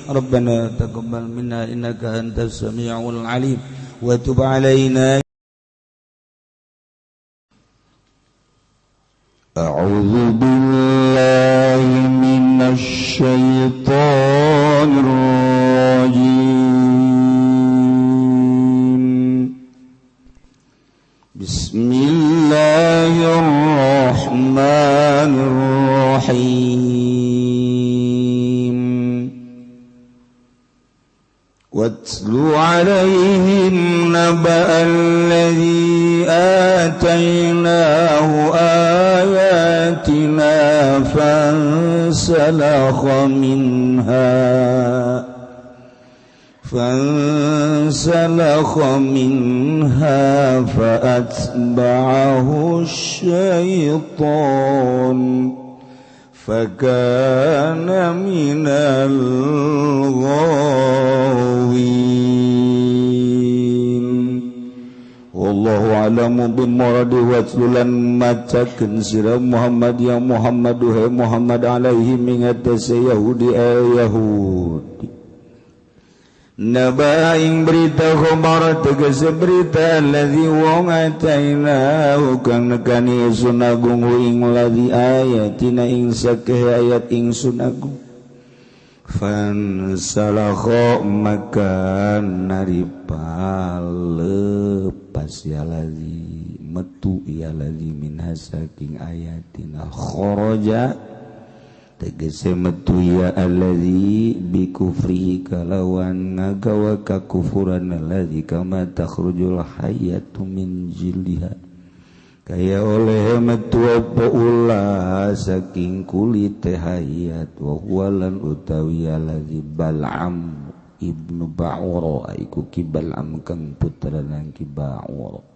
Rabbana taqabbal minna innaka antas samiul alim wa tub alaina. A'udzu billahi minasy syaithanir rajim. Bismillahirrahmanirrahim. Watlu alaihim naba'al ladzi atainahu ayatina fansalakha minha fa'atba'ahu syaitan fakana minal ghawin. Wallahu a'lamu bimuradi. Watlulan macakeun sira Muhammad ya Muhammad duhe Muhammad alaihi mingatase Yahudi Yahudi naba ing berita khabar tegese berita allazi wong atainahu kang nekani ingsun agung ing ladzi ayatina ing sakeh ayat ingsun agung fansalakha maka naripa lepas ya ladzi metu ya ladzi min saking ayatina kharaja tegese metu ya allazi bi kufrihi kalawan ngagawa kakufuran allazi kama takhrujul hayatu min jildiha kaya oleh metu apa ulah saking kulite hayat wa huwa lan utawi allazi Bal'am ibnu Ba'ura iku ki Bal'am kang putrana ki Ba'ura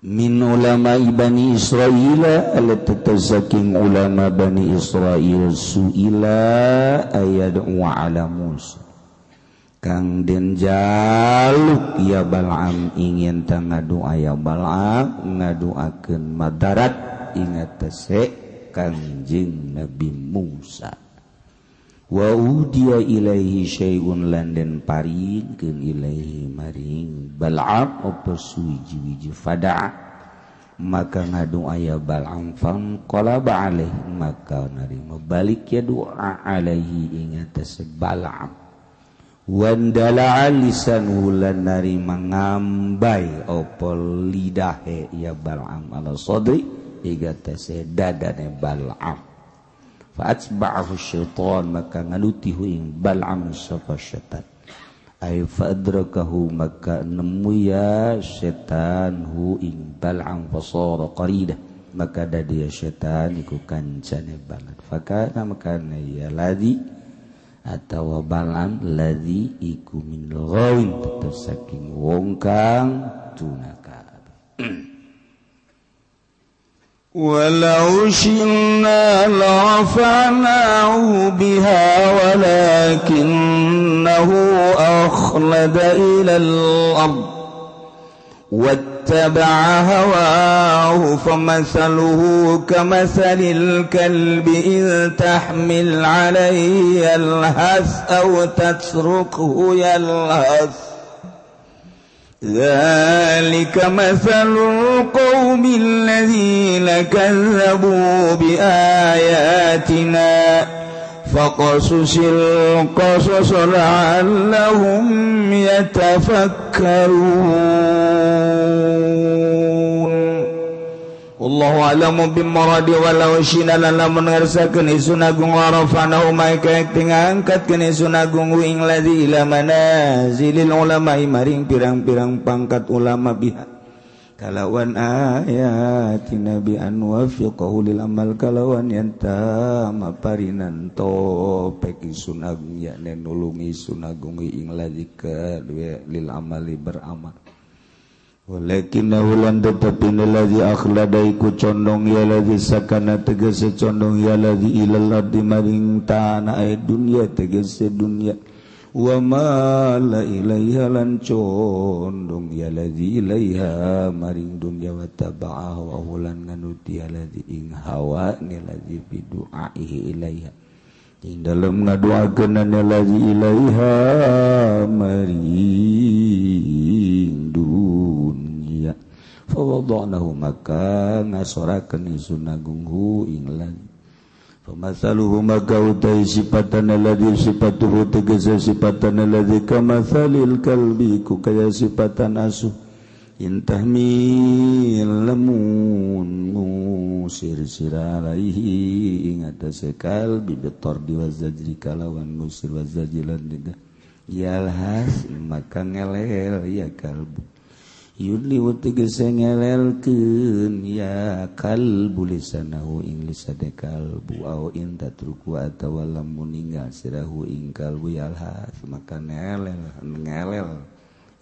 min ulama Bani Israil alatasaking ulama Bani Israil suila ayat wa ala Musa kang den jaluk ya Bal'am ingin ta ngadua ya Bal'am ngaduakeun madarat ingat tese Kangjeng Nabi Musa wa udiya ilaihi syai'un lan den paringkeun ilaihi maring Bal'am apa suwiji-wiji fada'a maka ngadua ya Bal'am fanqalaba alaihi maka narima balik ya doa alaihi ingat tese Bal'am wandala lisanuhu lan narima ngambai apa lidahe ya Bal'am ala sadri ingat tese dadane Bal'am fa'atba'ahu syaitan maka ngalutihu ing Bal'am sapa syaitan ay fa'adrakahu maka nemu ya syaitan hu ing Bal'am fasara qaridah maka dadi ya syaitan iku kancane banget fakana maka ya ladzi atawa Bal'am ladzi iku min ghawin tetep saking wong kang tunaka. Walau syi'na la'rafa'nahu biha walakinnahu akhlada ilal ard wattaba'a hawahu famathaluhu kamathalil kalbi in tahmil 'alayhi yalhath aw tatrukhu yalhath ذلك مثل القوم الذين كذبوا بآياتنا فقصص القصص لعلهم يتفكرون. Wallahu a'lamu bimuradi. Walau syina lan lamun ngarsakeun ingsun agung warafana umaika ngangkatkeun ingsun agung ing ladzi ila manazilil ulama maring pirang-pirang pangkat ulama biha kalawan ayatina bi an wafiqahu lil amal kalawan yanta maparinan topek ingsun agung yakne nulungi ingsun agung ing ladzi lil amali beramal. Walakinnahu lan tetapi ladzi akhlada iku condong ya ladzi sakana tegese condong ya ladzi ilal ardi maring tanah dunya tegese dunya wa ma la ilaiha lan condong ya ladzi ilaiha maring dunya wa taba'a wa lan nganuti ya ladzi ing hawa ni ladzi bi du'aihi ilaiha Ing dalem ngadoakeun allazi ilaiha maring dunya fa wada'nahu maka ngasorakeun ingsun agung hu ing ladzi famasaluhu maka utai sifatan alladzi sifatuhu tegese sifatan alladzi kamathalil kalbi ku kaya sifatan asu intahmil lamun ngusir sira alaihi ing atase kalbi bitardi wazajri kalawan ngusir wazajilan diga yalhas maka ngelel ya kalbu yudli tegese ngelelkeun ya kalbu lisanahu ing lisane kalbu au in tatruku atawa lamun ninggal sirahu ing kalbu yalhas maka ngelel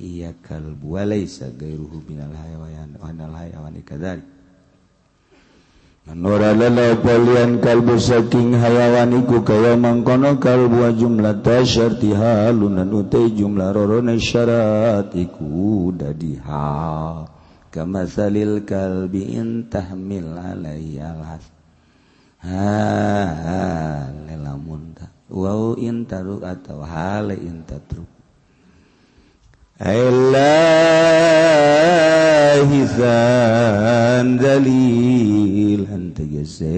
iya kalbu walaysa gairuhu minal hayawan anal hayawan kadzalik manora lala palian kalbu saking hayawan iku kaya mangkono kalbu jumlah tasyarti halunan utai jumlah rorone syarat iku dadi hal kamasalil kalbi intahmil alaihi alhas ha lelamun ta wau intaruk atau hale intatruk Ilahisan dalilan tegese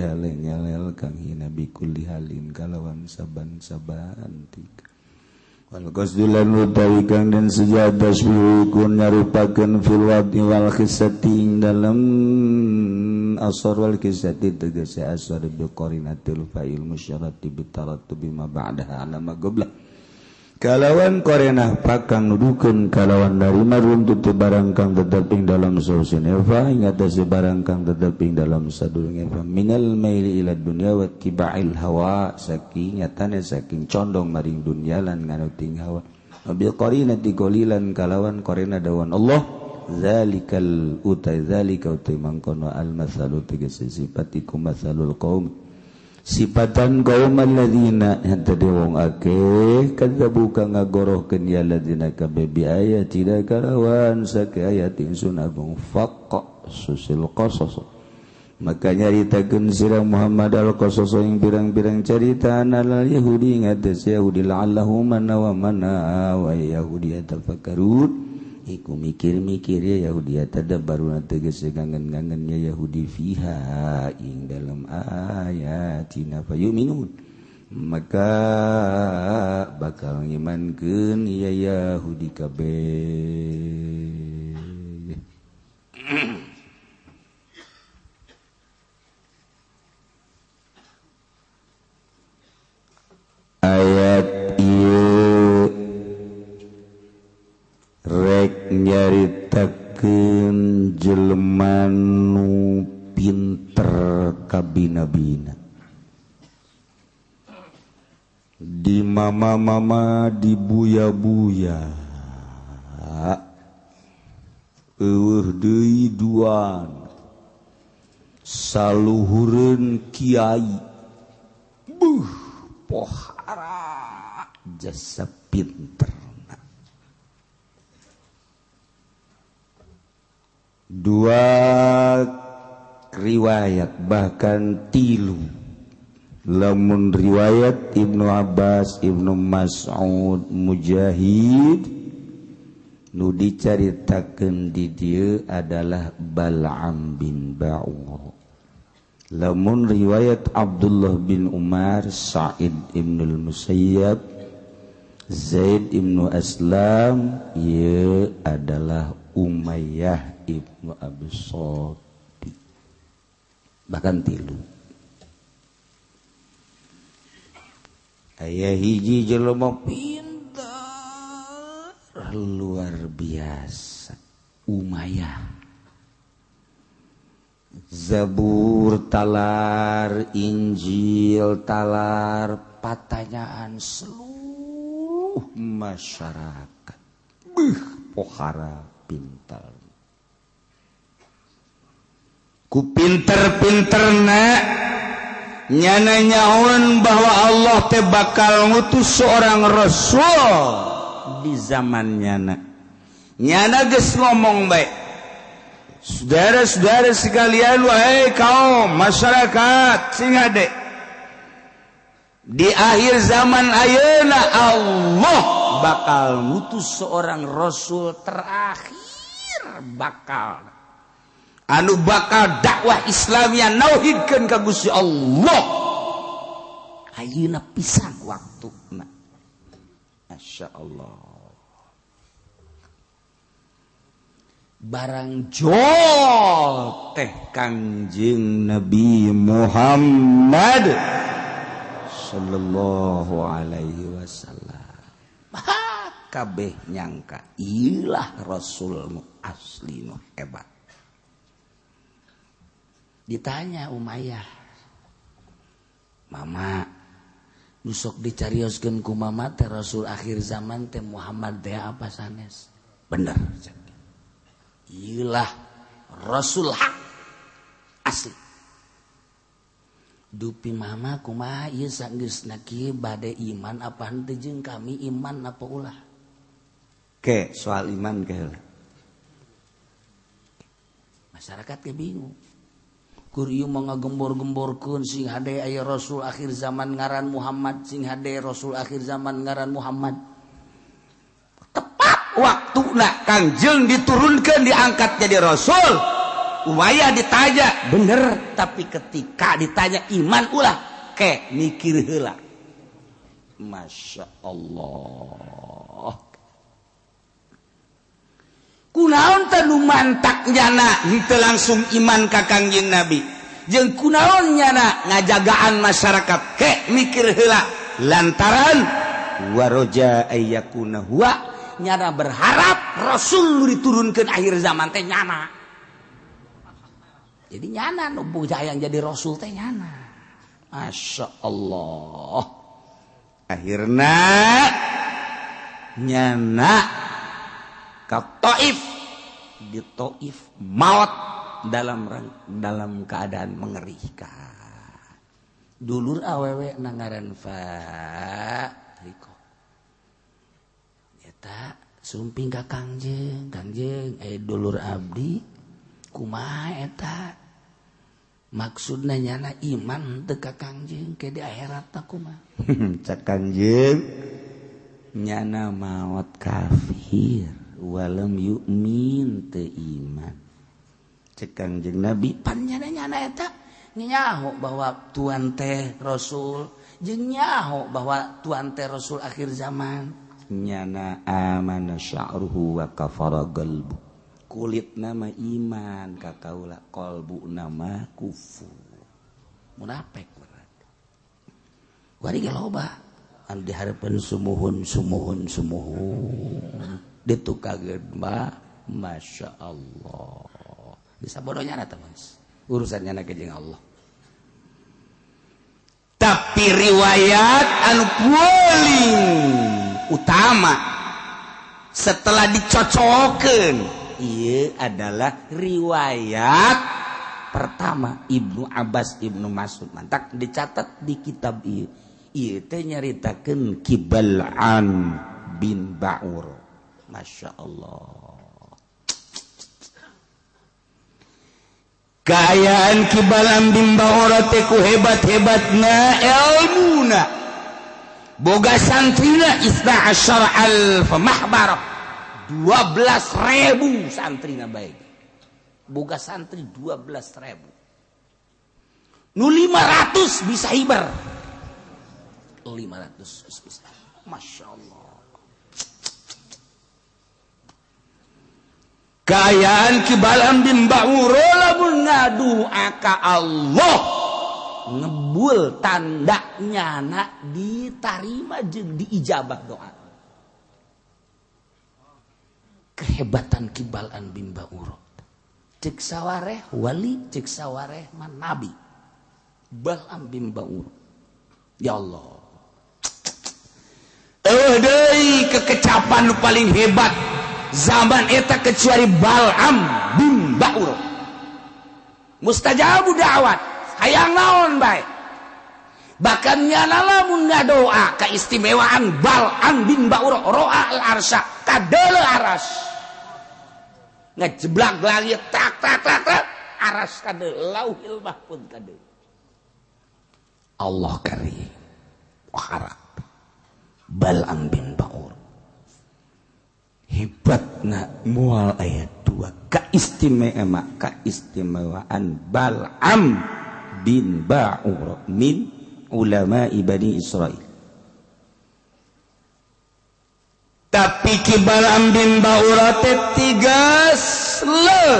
halengelel kang hina bikulli halin kalawan saban-saban tika wal qasdulan utawi kang den sejadas kun nyarupakeun fil wadi wal khisati dalam asar wal khisati tegese asar bi qarinatil fa'il musyarati bi tarattubi ma ba'daha ala ma qabla kalawan korenah pakang nudukeun kalawan narima runtut barang kang tetep ing dalam sausin eva ing atase barang kang tetep ing dalam sadurunge eva minal maili ila dunya wa tibail hawa saking nyatane saking condong maring dunya lan nganuting hawa bi qarinati qalilan kalawan korena dawan Allah zalikal utai zalika utai mangkono al masalu tegese sifat iku masalul qaum sifatan kaum alladzina henteu wong akeh kadzabu kang ngagorohkeun ya alladzina kabeh bi ayatina kalawan sake ayat ingsun agung faqa susil qasas maka nyaritakeun sira Muhammad al qasas ing pirang-pirang carita alal yahudi ngates yahudi la'allahu mana wa mana wa yahudi tafakkarun iku mikir-mikir ya Yahudi tadabbaruna tegese kangen-kangen ya Yahudi fiha ing dalam ayatina fayuminun maka bakal ngimankeun ya Yahudi kabeh. Ayat ieu rek nyaritakeun jelema nu pinter kabina-bina di mama-mama di buya-buya eueuh deui duan saluhureun kiai buh pohara jasa pinter. Dua riwayat bahkan tilu lamun riwayat Ibnu Abbas, Ibnu Mas'ud, Mujahid nu dicaritakeun di dieu adalah Bal'am bin Ba'ur. Lamun riwayat Abdullah bin Umar, Sa'id ibnul Musayyab, Zaid ibnu Aslam ieu adalah Umayyah ibnu Abi Sadiq. Bahkan tilu. Aya hiji jelema pintar luar biasa, Umayyah. Zabur talar, Injil talar, patanyaan seluruh masyarakat. Beuh, pohara pintar. Ku pinter-pinterna nyana nyaon bahwa Allah teh bakal ngutus seorang rasul di zaman nyana. Nyana geus ngomong bae. Saudara-saudara sekalian, wahai kaum masyarakat sing hade. Di akhir zaman ayeuna Allah bakal ngutus seorang rasul terakhir bakal anu bakal dakwah Islamiyah nauhidkeun ka Gusti Allah. Ayeuna pisan waktuna. Masya Allah. Barang jol teh Kangjeng Nabi Muhammad sallallahu alaihi wasallam. Kabeh nyangka ilah rasul nu asli nu hebat. Ditanya Umayyah, "Mama, nu sok dicarioskeun ku mama teh rasul akhir zaman teh Muhammad teh apa sanes?" Bener. Ilah rasul hak asli. Dupi mama kumaha ieu sanggeusna kieu bade iman apa henteu jeung kami iman apa ulah? Ke soal iman ke heula. Masyarakat ge bingung. Kur ieu mah ngagembor-gemborkeun sing hade aya rasul akhir zaman ngaran Muhammad, sing hade rasul akhir zaman ngaran Muhammad. Tepat waktuna Kangjeng diturunkan diangkat jadi rasul. Umayyah ditanya bener, tapi ketika ditanya iman ulah ke mikir heula. Masya Allah. Kunaon teh nu mantak nyana henteu langsung iman ka Kangjeng Nabi. Jeung kunaon nyana ngajagaan masyarakat ke mikir heula lantaran waroja ayyakuna huwa nyana berharap rasul diturunkan akhir zaman teh nyana. Jadi nyana nu yang jadi rasul teh nyana. Masya Allah. Akhirna nyana ke Taif, di Taif maut dalam keadaan mengerikan. Dulur awewe nangaran Fa Riko. Eta sumping ka Kangjeng, Kangjeng dulur abdi kumaha eta? Maksudna nyana iman teu ka Kangjeng ke di akhirat ta kumaha? Cak Kangjeng nyana maot kafir walam yu'min teu iman. Cek Kangjeng Nabi pan nyana nyana eta nyaho bahwa tuan teh rasul jeung nyaho bahwa tuan teh rasul akhir zaman. Nyana amana sya'ruhu wa kafara qalbu. Kulit nama iman ka kaula, qalbu nama kufur. Munafik berarti. Wari ge loba anu dihareupeun sumuhun sumuhun sumuhun. Ditukageun mah Masya Allah. Bisa bodohnya na teman. Urusannya na jeung Allah. Tapi riwayat anu paling utama setelah dicocokeun ieu adalah riwayat pertama Ibnu Abbas Ibnu Mas'ud. Mantak dicatat di kitab ieu. Ieu teh nyaritakeun Kibal'an bin Ba'ur. Masya Allah. Kaayaan Kibal'an bin Ba'ur teh ku hebat-hebatna ilmuna. Boga santrina isna asyara alf mahbarah. 12.000 santrina baik. Boga santri 12.000. Nu 500 bisa hiber. 500 bisa. Masya Allah. Kaayaan Kibal'an bin Ba'ur lamun ngadua ka Allah ngebul tanda nyana ditarima jeung diijabah doa. Kehebatan Kibal'an bin Ba'ur. Cek sawareh wali, cek sawareh man nabi. Bal'am bin Ba'ur. Ya Allah. Deui kekecapan nu paling hebat zaman eta kecuali Bal'am bin Ba'ur. Mustajabu da'wat, hayang naon bae. Bahkan nyana lamun ngadoa keistimewaan Bal'am bin Ba'ur, ro'a al-arsya, kadeuleu aras. Ngejeblak lagi tak tak tak tak, aras kadeuleu, lauhil mahfud kadeuleu. Allah karim. Harap Bal'am bin Ba'ur hebatna moal aya dua keistimewaan Bal'am bin Ba'ur min ulama Bani Israil. Tapi ki Bal'am bin Ba'ur teh tiga slow,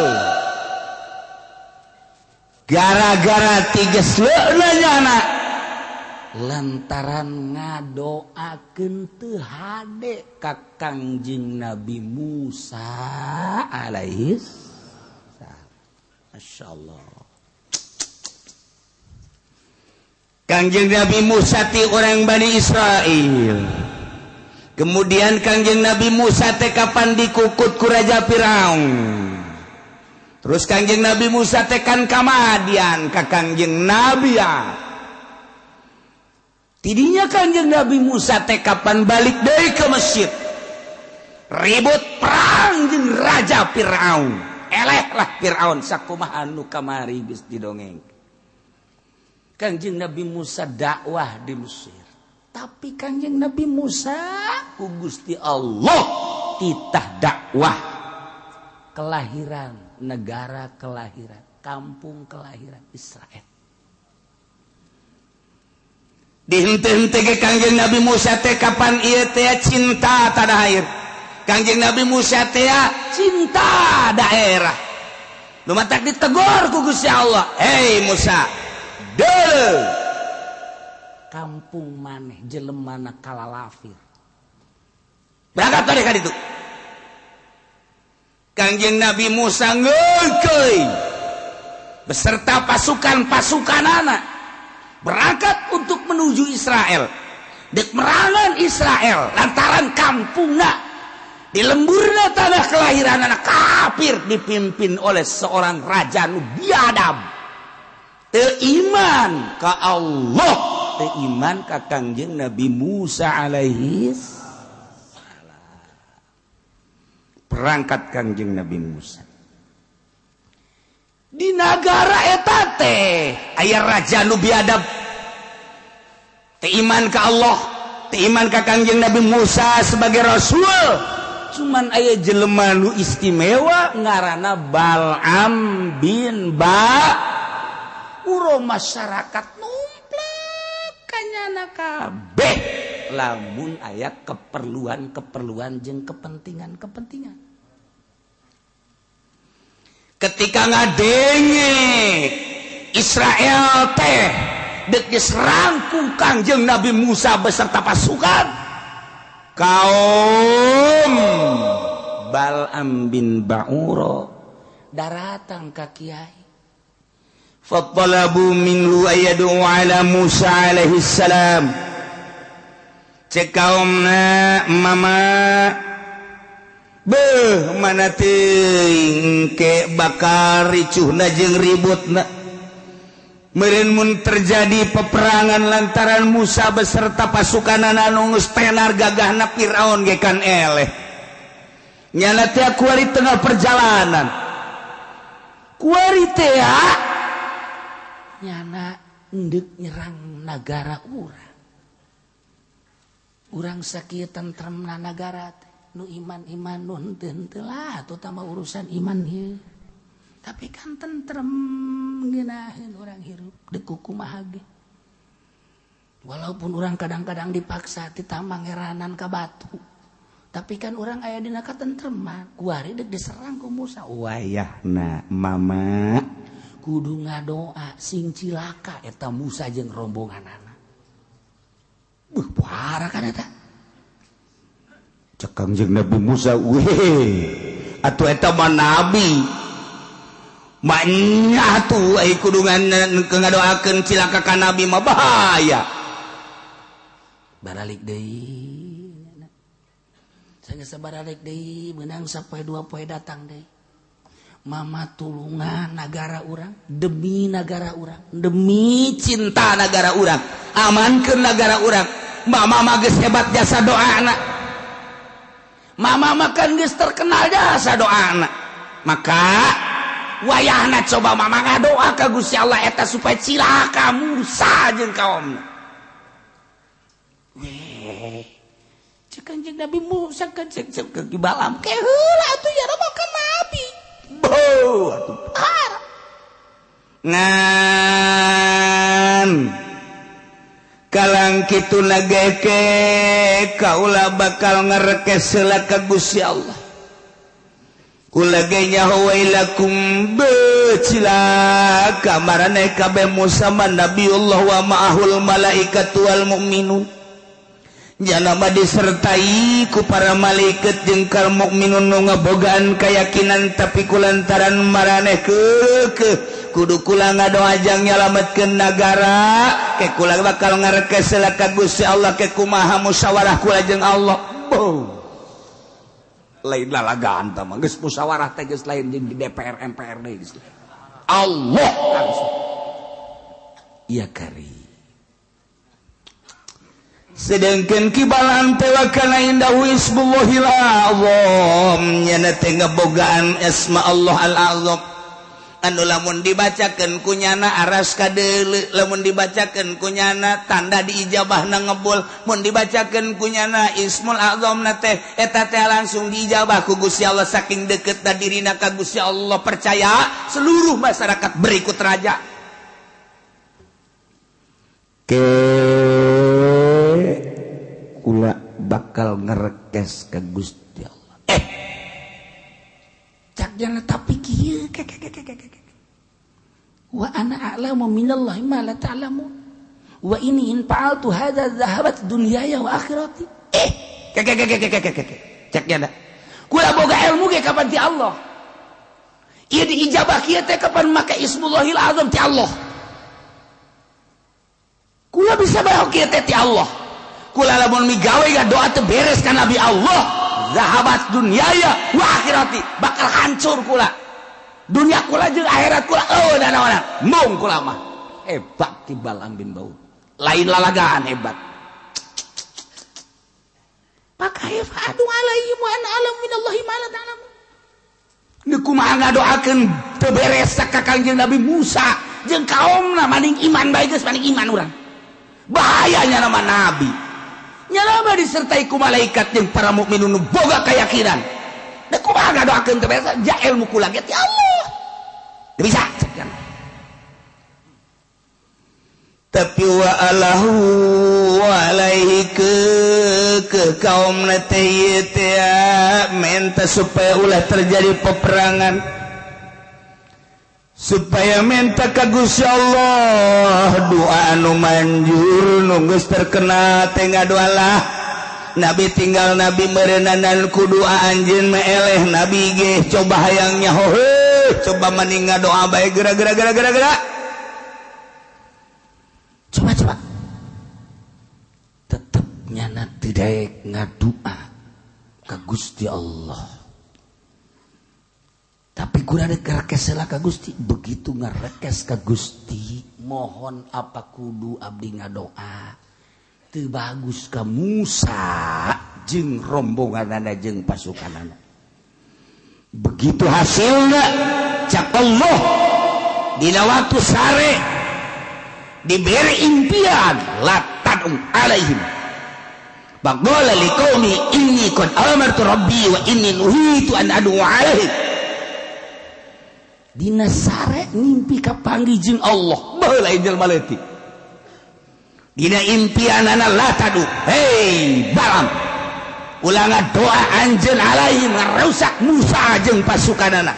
gara-gara tiga slow nyana lantaran ngadoakeun teu hade ka Kangjeng Nabi Musa alaihi salam. Masyaallah. Kangjeng Nabi Musa ti orang Bani Israil. Kemudian Kangjeng Nabi Musa teh kapan dikukut ku Raja Firaun. Terus Kangjeng Nabi Musa teh kan kamadian ka Kangjeng Nabi ya. Tidinya Kangjeng Nabi Musa teh kapan balik deui ke Mesir. Ribut perang jeung Raja Firaun. Elehlah Firaun sakumaha anu kamari geus didongeng. Kangjeng Nabi Musa dakwah di Mesir. Tapi Kangjeng Nabi Musa ku Gusti Allah titah dakwah kelahiran, negara kelahiran, kampung kelahiran Israel. Dihente-hente ke Kangjeng Nabi Musa teh kapan ieu teh cinta tanah air. Kangjeng Nabi Musa teh cinta daerah. Lumatak ditegor ku Gusti Allah. Hei Musa, deuleu kampung maneh jelemana kalalafir. Berangkat tadi ka ditu. Kangjeng Nabi Musa ngeukeuy beserta pasukan-pasukanana berangkat untuk menuju Israel. Dek merangan Israel lantaran kampungna di lemburna tanah kelahiran anak kafir dipimpin oleh seorang raja nu biadab. Teu iman ka Allah, teu iman ka Kangjeng Nabi Musa alaihi salam. Berangkat Kangjeng Nabi Musa. Di nagara eta teh aya raja nu biadab, teu iman ka Allah, teu iman ka Kangjeng Nabi Musa sebagai rasul. Cuman aya jelema nu istimewa ngaranna Bal'am bin Ba'ur. Masyarakat numplek kanyana kabeh lamun aya keperluan-keperluan jeung kepentingan-kepentingan. Ketika ngadenge Israel teh dek diserang ku Kangjeng Nabi Musa beserta pasukan, kaum Bal'am bin Ba'ura daratang ka kiai. Fatalabu minhu ayadu ala Musa alaihi salam. Cek kaumna mama beuh mana teuing ke bakal ricuhna jeung ributna. Meureun mun terjadi peperangan lantaran Musa beserta pasukanana anu geus tenar gagahna Firaun ge kan eleh. Nyana teh kuari tengah perjalanan. Kuari teh nyana endek nyerang nagara urang. Urang sakieu tentremna nagara teh. Nu iman-iman nu henteu-henteu lah terutama urusan iman ieu. Tapi kan tentrem ngeunaheun urang hirup deuk kumaha ge. Walaupun urang kadang-kadang dipaksa ti tamangeranan ka batu. Tapi kan urang aya dina katentreman. Kuari deuk diserang ku Musa. Wayahna mama kudu ngadoa sing cilaka eta Musa jeung rombonganana. Beuh pohara kan eta. Cek Kangjeng Nabi Musa, weh atuh eta mah nabi. Maknya atuh ai kudu ngadoakeun cilaka ka nabi mah bahaya. Baralik deui. Sanggeus baralik deui meunang sapoe dua poe datang deui. Mama tulungan nagara urang, demi nagara urang, demi cinta nagara urang, amankeun nagara urang. Mama mah geus hebat jasa doana. Mama makan geus terkenal jasa doana. Maka wayahna coba mama ngadoa ka Gusti Allah eta supaya cilaka Musa jeung kaumna. Cek Kanjeng Nabi Musa kan cek cek Ki Balam ke heula atuh ya kan nabi. Beuh atuh parah. Ngan kalang kitu nageke kaula bakal ngerekes heula ka Gusti Allah. Kula ge nyaho wailakum becilaka maraneh kabeh Musa man Nabiullah wa ma'ahul malaikatu wal mu'minun. Jalama disertai ku para malaikat jeung kal mukminun nu ngabogaan keyakinan tapi kulantaran maraneh keukeuh kudu kula ngadoa jang nyalametkeun nagara ke kula bakal ngarekes heula ka Gusti Allah ke kumaha musyawarah kula jeung Allah. Boh. Lain lalagaan tah mah geus musyawarah teh geus lain jeung di DPR MPR deui geus. Allah langsung. Iya kari. Sedangkan kibalan teh wakana indahu ismullahil azam nyana teh ngebogaan asma Allah al azam anu lamun dibacakeun kunyana aras kadeuleu lamun dibacakeun kunyana tanda diijabahna ngebul mun dibacakeun kunyana ismul azamna teh eta teh langsung diijabah ku Gusti Allah saking deketna dirina ka Gusti Allah percaya seluruh masyarakat berikut raja ke kula bakal ngerekes ke Gusti Allah. Cak jana tapi kieu ke. Wa ana a'lamu minallahi ma la ta'lamun. Wa inni in fa'altu hadza dhahabat dunyaya wa akhirati. Ke. Cak jana. Kula boga ilmu ge kapan ti Allah. Ieu diijabah kieu teh kapan make ismullahil azam ti Allah. Kula bisa bae kieu teh ti Allah. Kula lamun migawe doa teu beres ka Nabi Allah, zahabat dunyaya wa akhirati, bakal hancur kula. Dunia kula jeung akhirat kula eueuh danaona. Mung kula mah. Hebat Ki Balam bin Baur. Lain lalagaan hebat. Pakai fa'adu alaihim wa ana alam minallahi ma la ta'lamun. Ni kumaha ngadoakeun teu beres ka Kangjeng Nabi Musa jeung kaumna maning iman bae geus maning iman urang. Bahayanya nama nabi. Nyalama disertai ku malaikat jeung para mukminun boga keyakinan. Da kumaha ngadoakeun teu beres ja ilmu kula ge ti Allah. Teu bisa. Tapi wa alahu alaihi ke kaum teh teh menta supaya ulah terjadi peperangan. Supaya minta ka Gusti Allah doa anu manjur nu geus terkenal teh ngadoalah Nabi tinggal Nabi meureunana ku doa anjeun mah eleh Nabi ge coba hayang nyaho heuh coba mending ngadoa bae geura geura geura geura geura coba coba tetep nyana teu daek ngadoa ka Gusti Allah. Tapi kurang ngerekes lah ka Gusti. Begitu ngerekes ka Gusti, mohon apa kudu abdi ngadoa. Teu bagus ka Musa jeung rombonganana jeung pasukanana. Begitu hasilna cak Allah dina waktu sare diberi impian la tad'u alaihim. Baqala liqaumi inni qad amartu rabbi wa inni nuhitu an ad'u alaihim. Dina sare ngimpi kapanggih jeung Allah baheula jelema leutik dina impianana la tadu hei Balam ulah ngadoa anjeun alaihim ngarusak Musa jeung pasukanana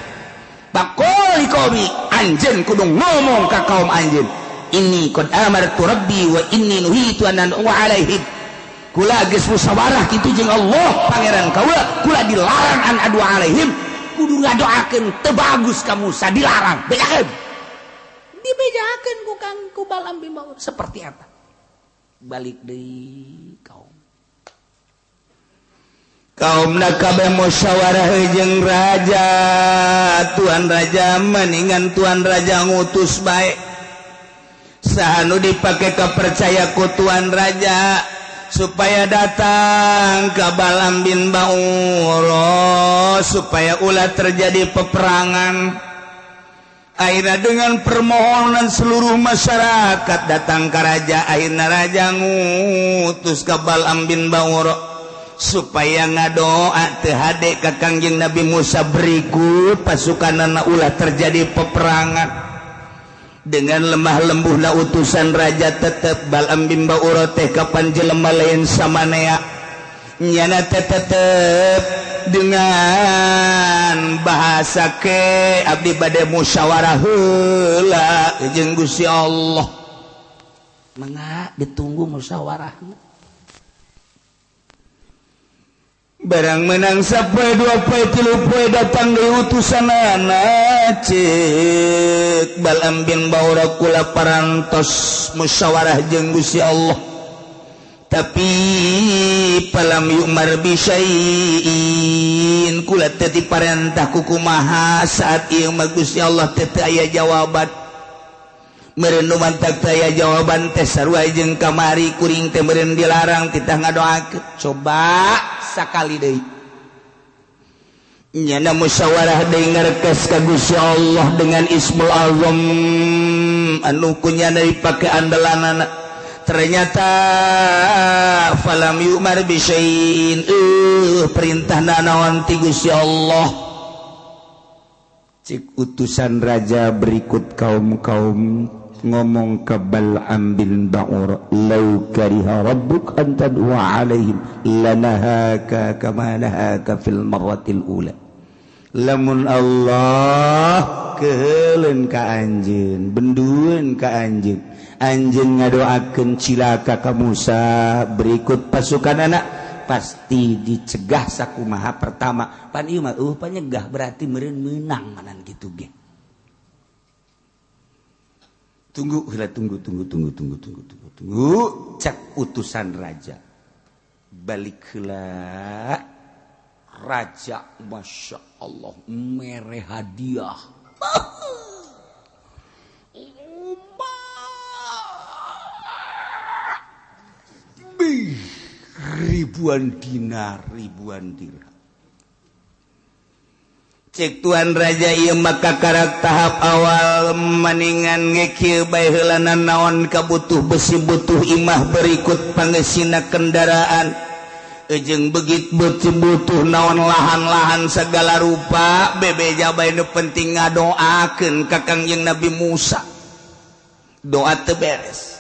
baqol qomi anjeun kudu ngomong ka kaum anjeun inni qad amartu rabbi wa inni nuhitu an ad'u alaihim kula geus musyawarah kitu jeung Allah pangeran kaula kula dilarang an adu alaihim kudu ngadoakeun teu bagus ka Musa dilarang bejakeun dibejakeun ku Kang ku Balam bin Baur seperti apa balik deui kaum kaumna kabeh musyawarah jeung raja tuan raja mendingan tuan raja ngutus bae saha nu dipake kapercaya ku tuan raja supaya datang ke Balam bin Baur supaya ulah terjadi peperangan. Akhirnya dengan permohonan seluruh masyarakat datang ke raja, akhirnya raja ngutus ka Bal'am bin Ba'ura supaya ngadoa teu hade ka Kangjeng Nabi Musa berikut pasukanana ulah terjadi peperangan. Dengan lemah lembuhna utusan raja tetep Bal'am bin Ba'ura teh kapan jelema lain samanea nyana teh tetep dengan bahasa ke abdi bade musyawarah heula jeung Gusti Allah. Mangga ditunggu musyawarahna. Barang menang sapoe dua poe tilu poe datang deui utusanana ceuk Bal'am bin Ba'ura kula parantos musyawarah jeung Gusti Allah. Tapi palam yu'mar bi syai'in kula teu diparentah ku kumaha saat ieu mah Gusti Allah teu aya jawaban. Meureun nu mantak teu aya jawaban teh sarua jeung kamari kuring teh meureun dilarang titah ngadoakeun. Coba sakali deui nyana musyawarah deui ngarkes ka Gusti Allah dengan Ismul Azam anu kunyana dipake andalanana. Ternyata falam yu'mar bi syai'in perintah naon ti Gusti Allah. Cik utusan raja berikut kaum-kaum ngomong ke Bal'am bin Ba'ur, lau kariha rabbuk an tad'a alaihim lanahaka kama nahaka fil marratil ula. Lamun Allah keheuleun ka anjeun, bendueun ka anjeun, anjeun ngadoakeun cilaka ka Musa berikut pasukan anak pasti dicegah sakumaha pertama. Pan ieu mah panyegah berarti meureun meunang manan kitu ge. Tunggu heula, tunggu tunggu tunggu tunggu tunggu tunggu tunggu cek utusan raja. Balik heula raja Masya Allah mere hadiah. Ribuan dinar, ribuan dirham. Cek tuan raja ieu maka karak tahap awal maningan ngekieu bae heulana naon kabutuh besi butuh imah berikut pangesina kendaraan. Ejeng begit beuti butuh naon lahan-lahan segala rupa bebeja bae nu penting ngadoakeun ka Kangjeng Nabi Musa. Doa teu beres.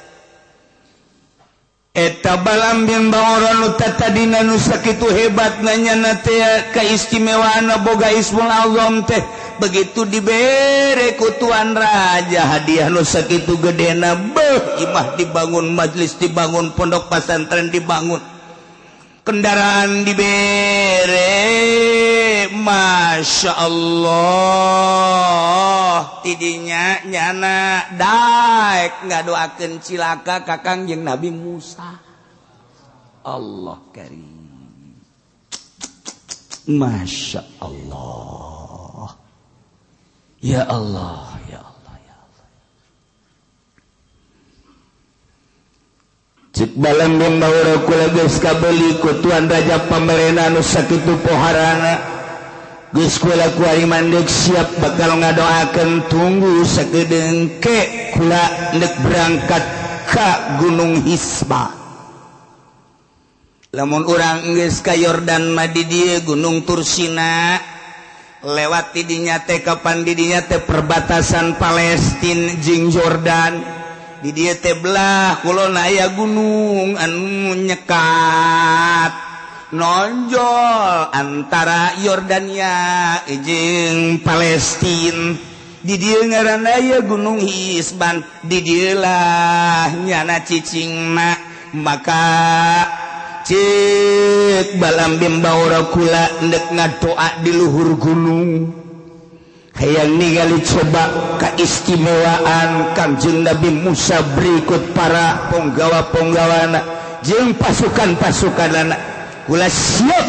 Eta Bal'am bin Ba'ura nu tatadina nu sakitu hebatna nyana teh kaistimewaanna boga Ismul Azam teh begitu dibere ku tuan raja hadiah nu sakitu gedena beuh imah dibangun, majelis dibangun, pondok pesantren dibangun, kendaraan dibere, Masya Allah tidinya nyana daek ngadoakeun cilaka ka Kangjeng Nabi Musa. Allah karim, Masya Allah, ya Allah, ya Allah, ya Allah. Cik Bal'am bin Ba'ura kula geus kabeli ku tuan raja pamarena nu sakitu poharana. Geus kula kuari mandek siap bakal ngadoakeun tunggu sakedeung ke kula ndek berangkat ka Gunung Hisba. Lamun urang geus ka Yordan mah di dieu Gunung Tursina lewat ti dinya teh kapan di dinya teh perbatasan Palestina jeung Jordan. Di dieu teh belah kulon aya gunung anu nyekat nonjol antara Yordania jeung Palestina. Di dieu ngaranna aya Gunung Hisban, di dieu lah nyana cicingna. Maka cek Bal'am bin Ba'ura kula ndek ngadoa di luhur gunung hayang ningali coba keistimewaan Kangjeng Nabi Musa berikut para ponggawa-ponggawana jeung pasukan-pasukanana kula siap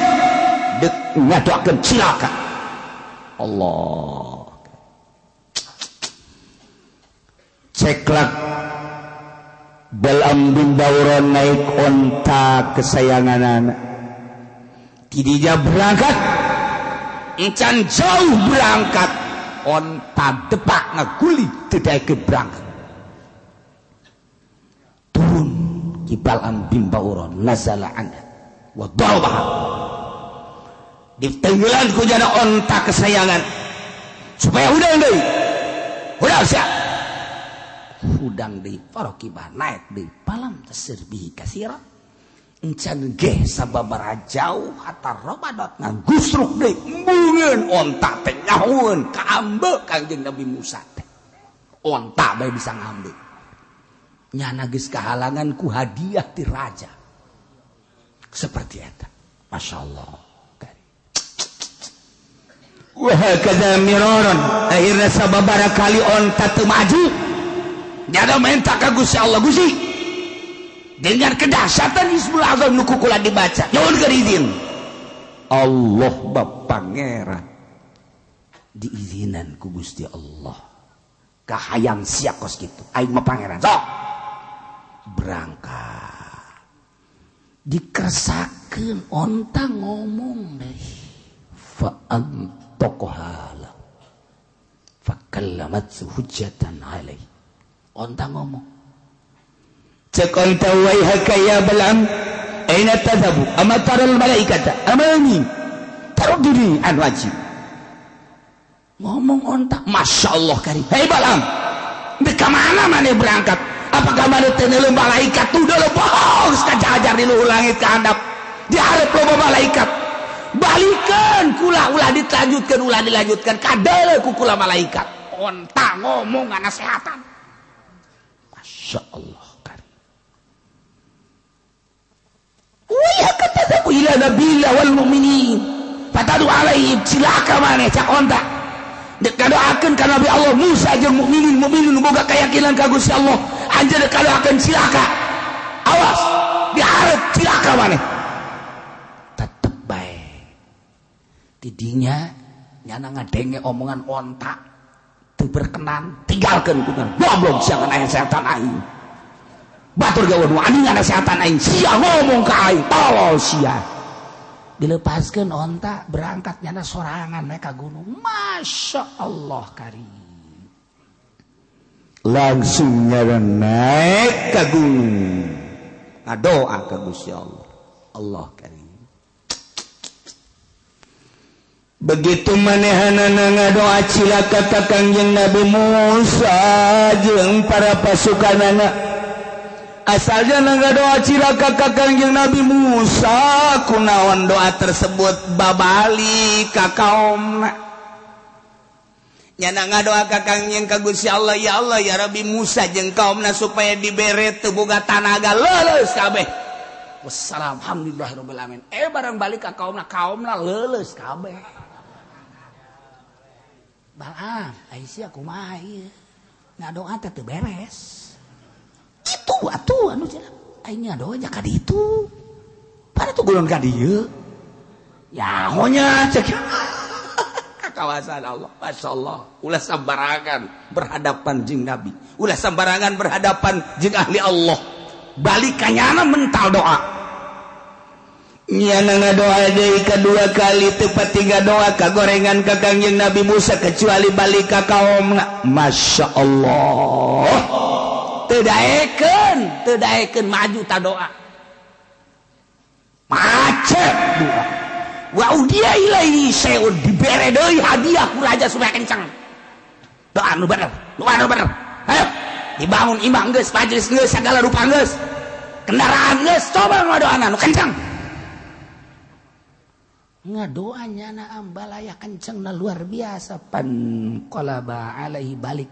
dek ngadoakeun cilaka. Allah ceklak Bal'am bin Ba'ura naik onta kesayanganana tidinya berangkat encan jauh berangkat Onta depak ngaguli teu daekeun berangkat. Turun Ki Bal'am bin Ba'ura nazala anha wa darabaha. Ditenggelan ku jana onta kesayangan supaya hudang deui. Hudang sia. Hudang deui faraqibah naik deui palam tasir bihi kasira. Encan geh sababaraha jauh hatta robadat ngagusruk deui embungeun onta teh nyahueun kaambe Kangjeng Nabi Musa teh. Onta bae bisa ngambe. Nyana geus kahalangan ku hadiah ti raja. Seperti eta. Masyaallah. Wa hakadha miraran akhirna sababaraha kali onta teu maju. Nyana minta ka Gusti Allah, Gusti dengan kedahsyatan Ismul Azam nu kukula dibaca nyuhunkeun izin Allah bab pangeran diizinan ku Gusti Allah kahayang sia kos kitu aing mah pangeran sok berangkat dikersakeun onta ngomong deh fa antaqahala fa kallamat hujjatan alai onta ngomong cek onta waihaka ya Bal'am aina tadhabu ama taral malaikata amani tarudini an wajib ngomong onta Masya Allah kari hei Bal'am di mana mana berangkat apakah mana teu malaikat tuh udah bohong sekajajar di luhur langit ke handap diharap loba malaikat balikan kula ulah dilanjutkan ulah dilanjutkan kadele ku kula malaikat onta ngomong nasehatan Masya Allah. Wih kata ila nabila wal mu'minin fatadu alaihim cilaka maneh cak onta dekadoakeun ka Nabi Allah Musa jeung mukminin mukminin boga keyakinan ka Gusti Allah anjeun dekadoakeun cilaka awas dihareup cilaka maneh tetep bae tidinya nyana ngadenge omongan onta teu berkenan tinggalkeun ku goblok sia kana setan aing batur gawe nu anjing nasehatan aing sia ngomong ka aing tolol sia dilepaskeun onta berangkat nyana sorangan we ka gunung Masya Allah karim langsung nyana naik ka gunung ngadoa ka Gusti Allah Allah karim begitu manehanana ngadoa cilaka ka Kangjeng Nabi Musa jeung para pasukanana asalnya nangga doa cilaka ka Kangjeng Nabi Musa kunaon doa tersebut babali ka kaumna nyana ngadoa ka Kangjeng ka Gusti Allah ya Allah ya Rabbi Musa jeung kaumna supaya dibere teu boga tanaga leuleus kabeh wassalam alhamdulillahirabbil alamin barang balik ka kaumna kaumna leuleus kabeh Bal'am ai sia kumaha ieu ngadoa teh teu beres itu atuh anu cenah aing ngadoa nya ka ditu pada tuh gulon ka dieu ya honya cek ka kawasan Allah masyaallah ulah sambarangan berhadapan jeung nabi ulah sambarangan berhadapan jeung ahli Allah balik ka nyana mental doa nyana ngadoa deui kadua kali tepat tiga doa ka gorengan ka Kangjeng Nabi Musa kecuali balik ka kaumna masyaallah teu daekeun maju ta doa macet doa wa udia ilaihi syai'un dibere deui hadiah ku raja supaya kencang doa nu bener doa nu bener ayo dibangun imah geus majelis geus sagala rupa geus kendaraan geus coba ngadoana nu kencang ngadoanya na ambalaya kencengna luar biasa pan qalaba alaihi balik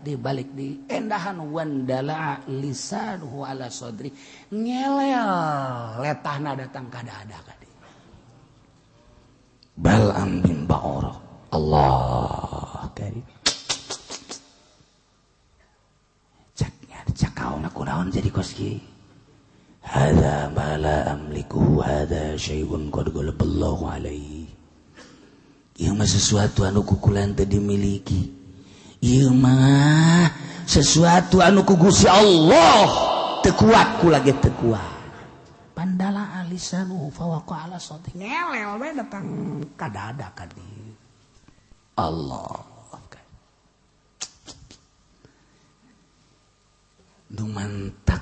di endahan wandala lisanuhu ala sadri ngelel letahna datang ka dada ka dieu Bal'am bin Ba'ura Allah karim caknya cak kauna kunaon jadi kos kieu hadza ma la amliku hadza syai'un qad ghalaballahu alaihi ieu mah sesuatu anu kukulan teu dimiliki ieu mah sesuatu anu ku Gusti Allah teu kuat kula ge teu kuat pandala alisanu fawaqa ala sati ngelel we datang ka dada ka dieu Allah Nu mantak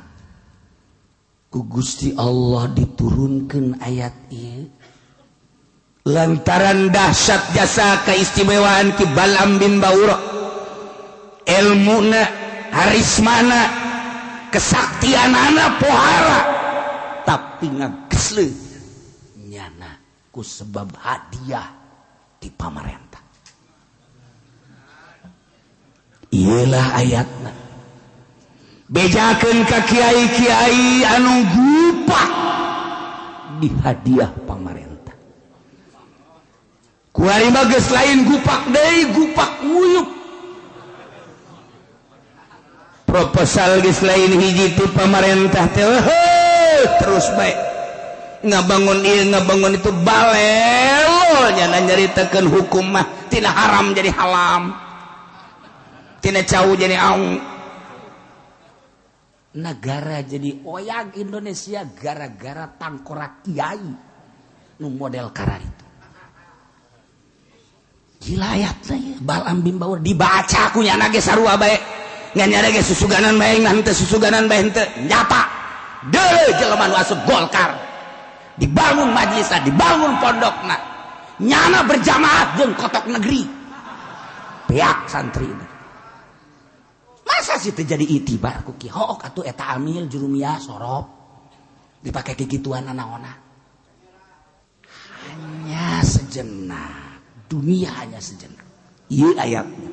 ku Gusti Allah diturunkeun ayat ieu lantaran dahsyat jasa keistimewaan Ki Bal'am bin Baura, ilmuna, harismana, kesaktianana pohara, tapi ngagesle nyana ku sebab hadiah di pamarentah. Iyalah ayatna. Bejakeun ka kiai-kiai anu gupak di hadiah pamarentah. Kuari mah geus lain gupak deui, gupak nguyup. Proposal geus lain hiji ti pamarentah teh terus bae ngabangun ieu ngabangun itu balelo nya nyaritakeun hukum mah tina haram jadi halam, tina cau jadi aung. Negara jadi oyag Indonesia gara-gara tangkorak kiai nu model karar itu. Gila ayatna ieu Bal'am bin Baur dibaca ku nyana ge sarua bae, ngan nyana ge susuganan bae ngan teu susuganan bae henteu nyata. Deuleu jelema nu asup Golkar dibangun majelisna, dibangun pondokna, nyana berjamaah jeung kotok negeri beak santri ini. Masa sih terjadi itibar ku ki hook atuh eta amil jurumiyah sorop dipake kikituan anaona. Hanya sejenak, dunia hanya sejenak. Ieu ayatnya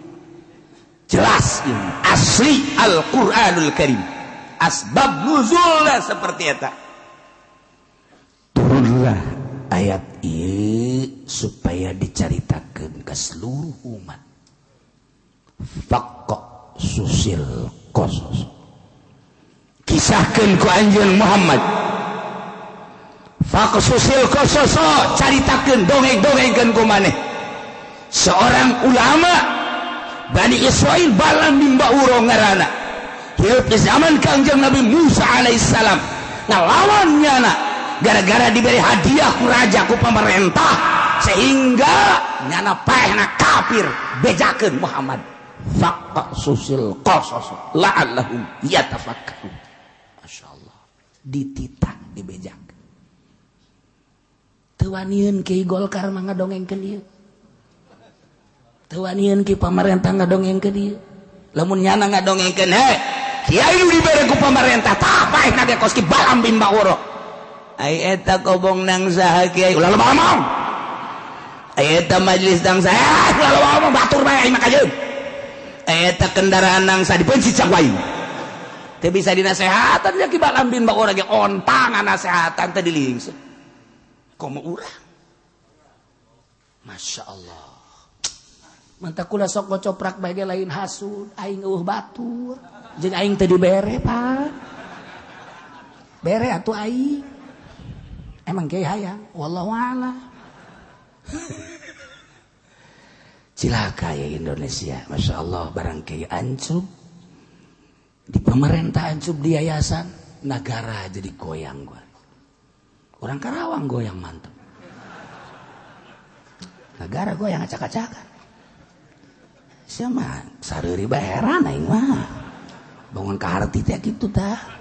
jelas ini asli Al-Qur'anul Karim. Asbab nuzulna seperti eta. Turunlah ayat ieu supaya dicaritakeun ke seluruh umat. Faqqa susil qasos. Kisahkeun ku anjeun Muhammad. Faqsusil qasos, caritakeun dongeng-dongengkeun ku maneh. Seorang ulama Bani Israil Bal'am bin Baura ngaranna. Hirup di zaman Kangjeng Nabi Musa alaihissalam. Ngalawan nyana gara-gara diberi hadiah ku raja ku pemerintah sehingga nyana paehna kafir bejakeun Muhammad. Faqsusil qasas la'allahum yatafakkarun. Masya Allah, dititah dibejak. Teu wanian ki Golkar mah ngadongengkeun ieu. Teu wanian ki pamarentah ngadongengkeun ieu. Lamun nyana ngadongengkeun he, kiai nu dibere ku pamarentah tah paehna ge kos ki Bal'am bin Baura. Ai eta kobong nang saha kiai ulah loba omong. Ai eta majelis nang saha ulah loba omong batur bae aing mah kajeun. Eta kendaraan nangsa dibenci cak wayu. Teu bisa dinasehatan ya Ki Bal'am bin Baura ge ontang nasehatan teh dilingseut. Komo urang. Masya Allah. Mantak kula sok ngocoprak bae ge lain hasud, aing eueuh batur. Jeung aing teu dibere, Pak. Bere atuh aing. Emang kiai hayang, wallahu a'lam. Cilaka ya Indonesia, Masya Allah, barang kiai ancup di pemerintah, ancup di yayasan negara jadi goyang gua. Orang Karawang goyang mantep, negara goyang acak-acakan. Siapa sareuri bae heran aing mah, bangun ka harti teh kitu tah.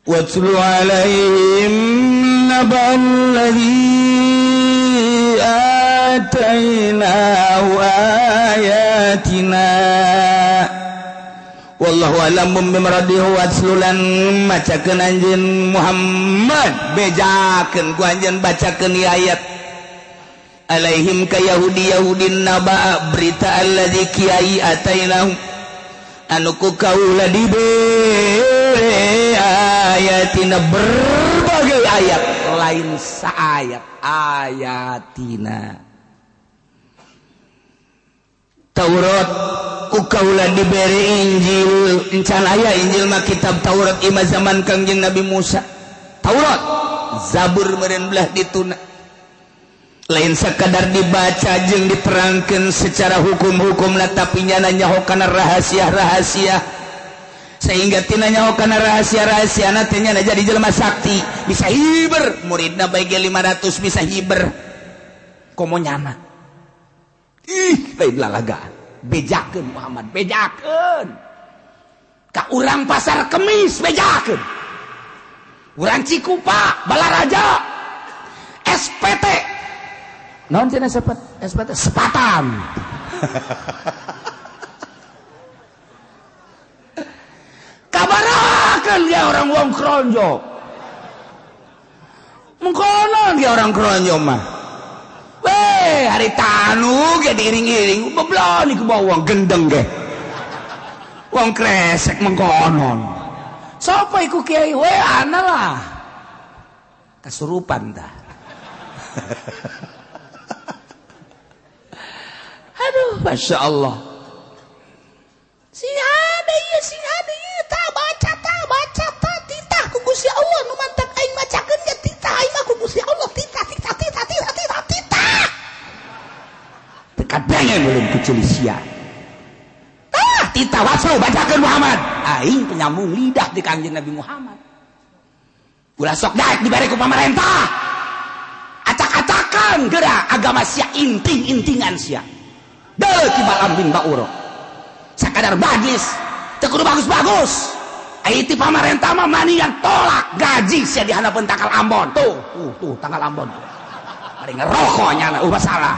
Watlu alaihim naba alladhi atainahu ayatina wallahu a'lam bimradihi. Watslulan macakeun anjeun Muhammad, bejakeun ku anjeun bacakeun ieu ayat alaihim ka Yahudi Yahudin naba berita alladzi kiai atainahu anu ku kaula dibere ayatina berbagai ayat, lain saayat ayatina Taurat ku kaula dibere Injil, encan aya Injil mah kitab Taurat ima zaman Kangjeng Nabi Musa. Taurat Zabur meureun belah dituna, lain sekadar dibaca jeung diterangkeun secara hukum-hukumna, tapi nyana nyaho kana rahasia-rahasia, sehingga tina nyaho kana rahasia-rahasia na teh nyana jadi jelema sakti, bisa hiber muridna bae ge 500 bisa hiber komo nyana. Ih, lain lalagaan. Bejakeun Muhammad, bejakeun. Ka urang Pasar Kemis bejakeun. Urang Cikupa, Balaraja, SPT. Naon cenah SPT? Sepatan. Kabarakeun dia orang wong Kronjo. Mengkonon dia orang Kronjo mah. Weh, hari tanu ge diiring-iring, beblon iku bawa wong gendeng ge. Wong kresek mengkonon. Sapa iku kiai? Weh, ana lah. Kasurupan tah. Aduh, Masya Allah. Sing ada ieu, sing ada ieu, tah baca tah titah ku Gusti Allah nu mantak aing macakeun ge titah aing mah ku Gusti Allah titah titah titah titah titah titah. Teu kadengen ulun ku ceuli sia. Tah titah wasu bacakeun Muhammad. Aing penyambung lidah di Kangjeng Nabi Muhammad. Ulah sok daek dibere ku pamarentah. Acak-acakan geura agama sia inting-intingan sia. Deuleu ki Balaam bin Bauro. Sakadar bagis, teu kudu bagus-bagus. Ai ti pamarentah mah manian tolak gaji sia di handapeun tangkal Ambon. Tuh, tuh, tuh tangkal Ambon. Bari ngerokok nyana masalah.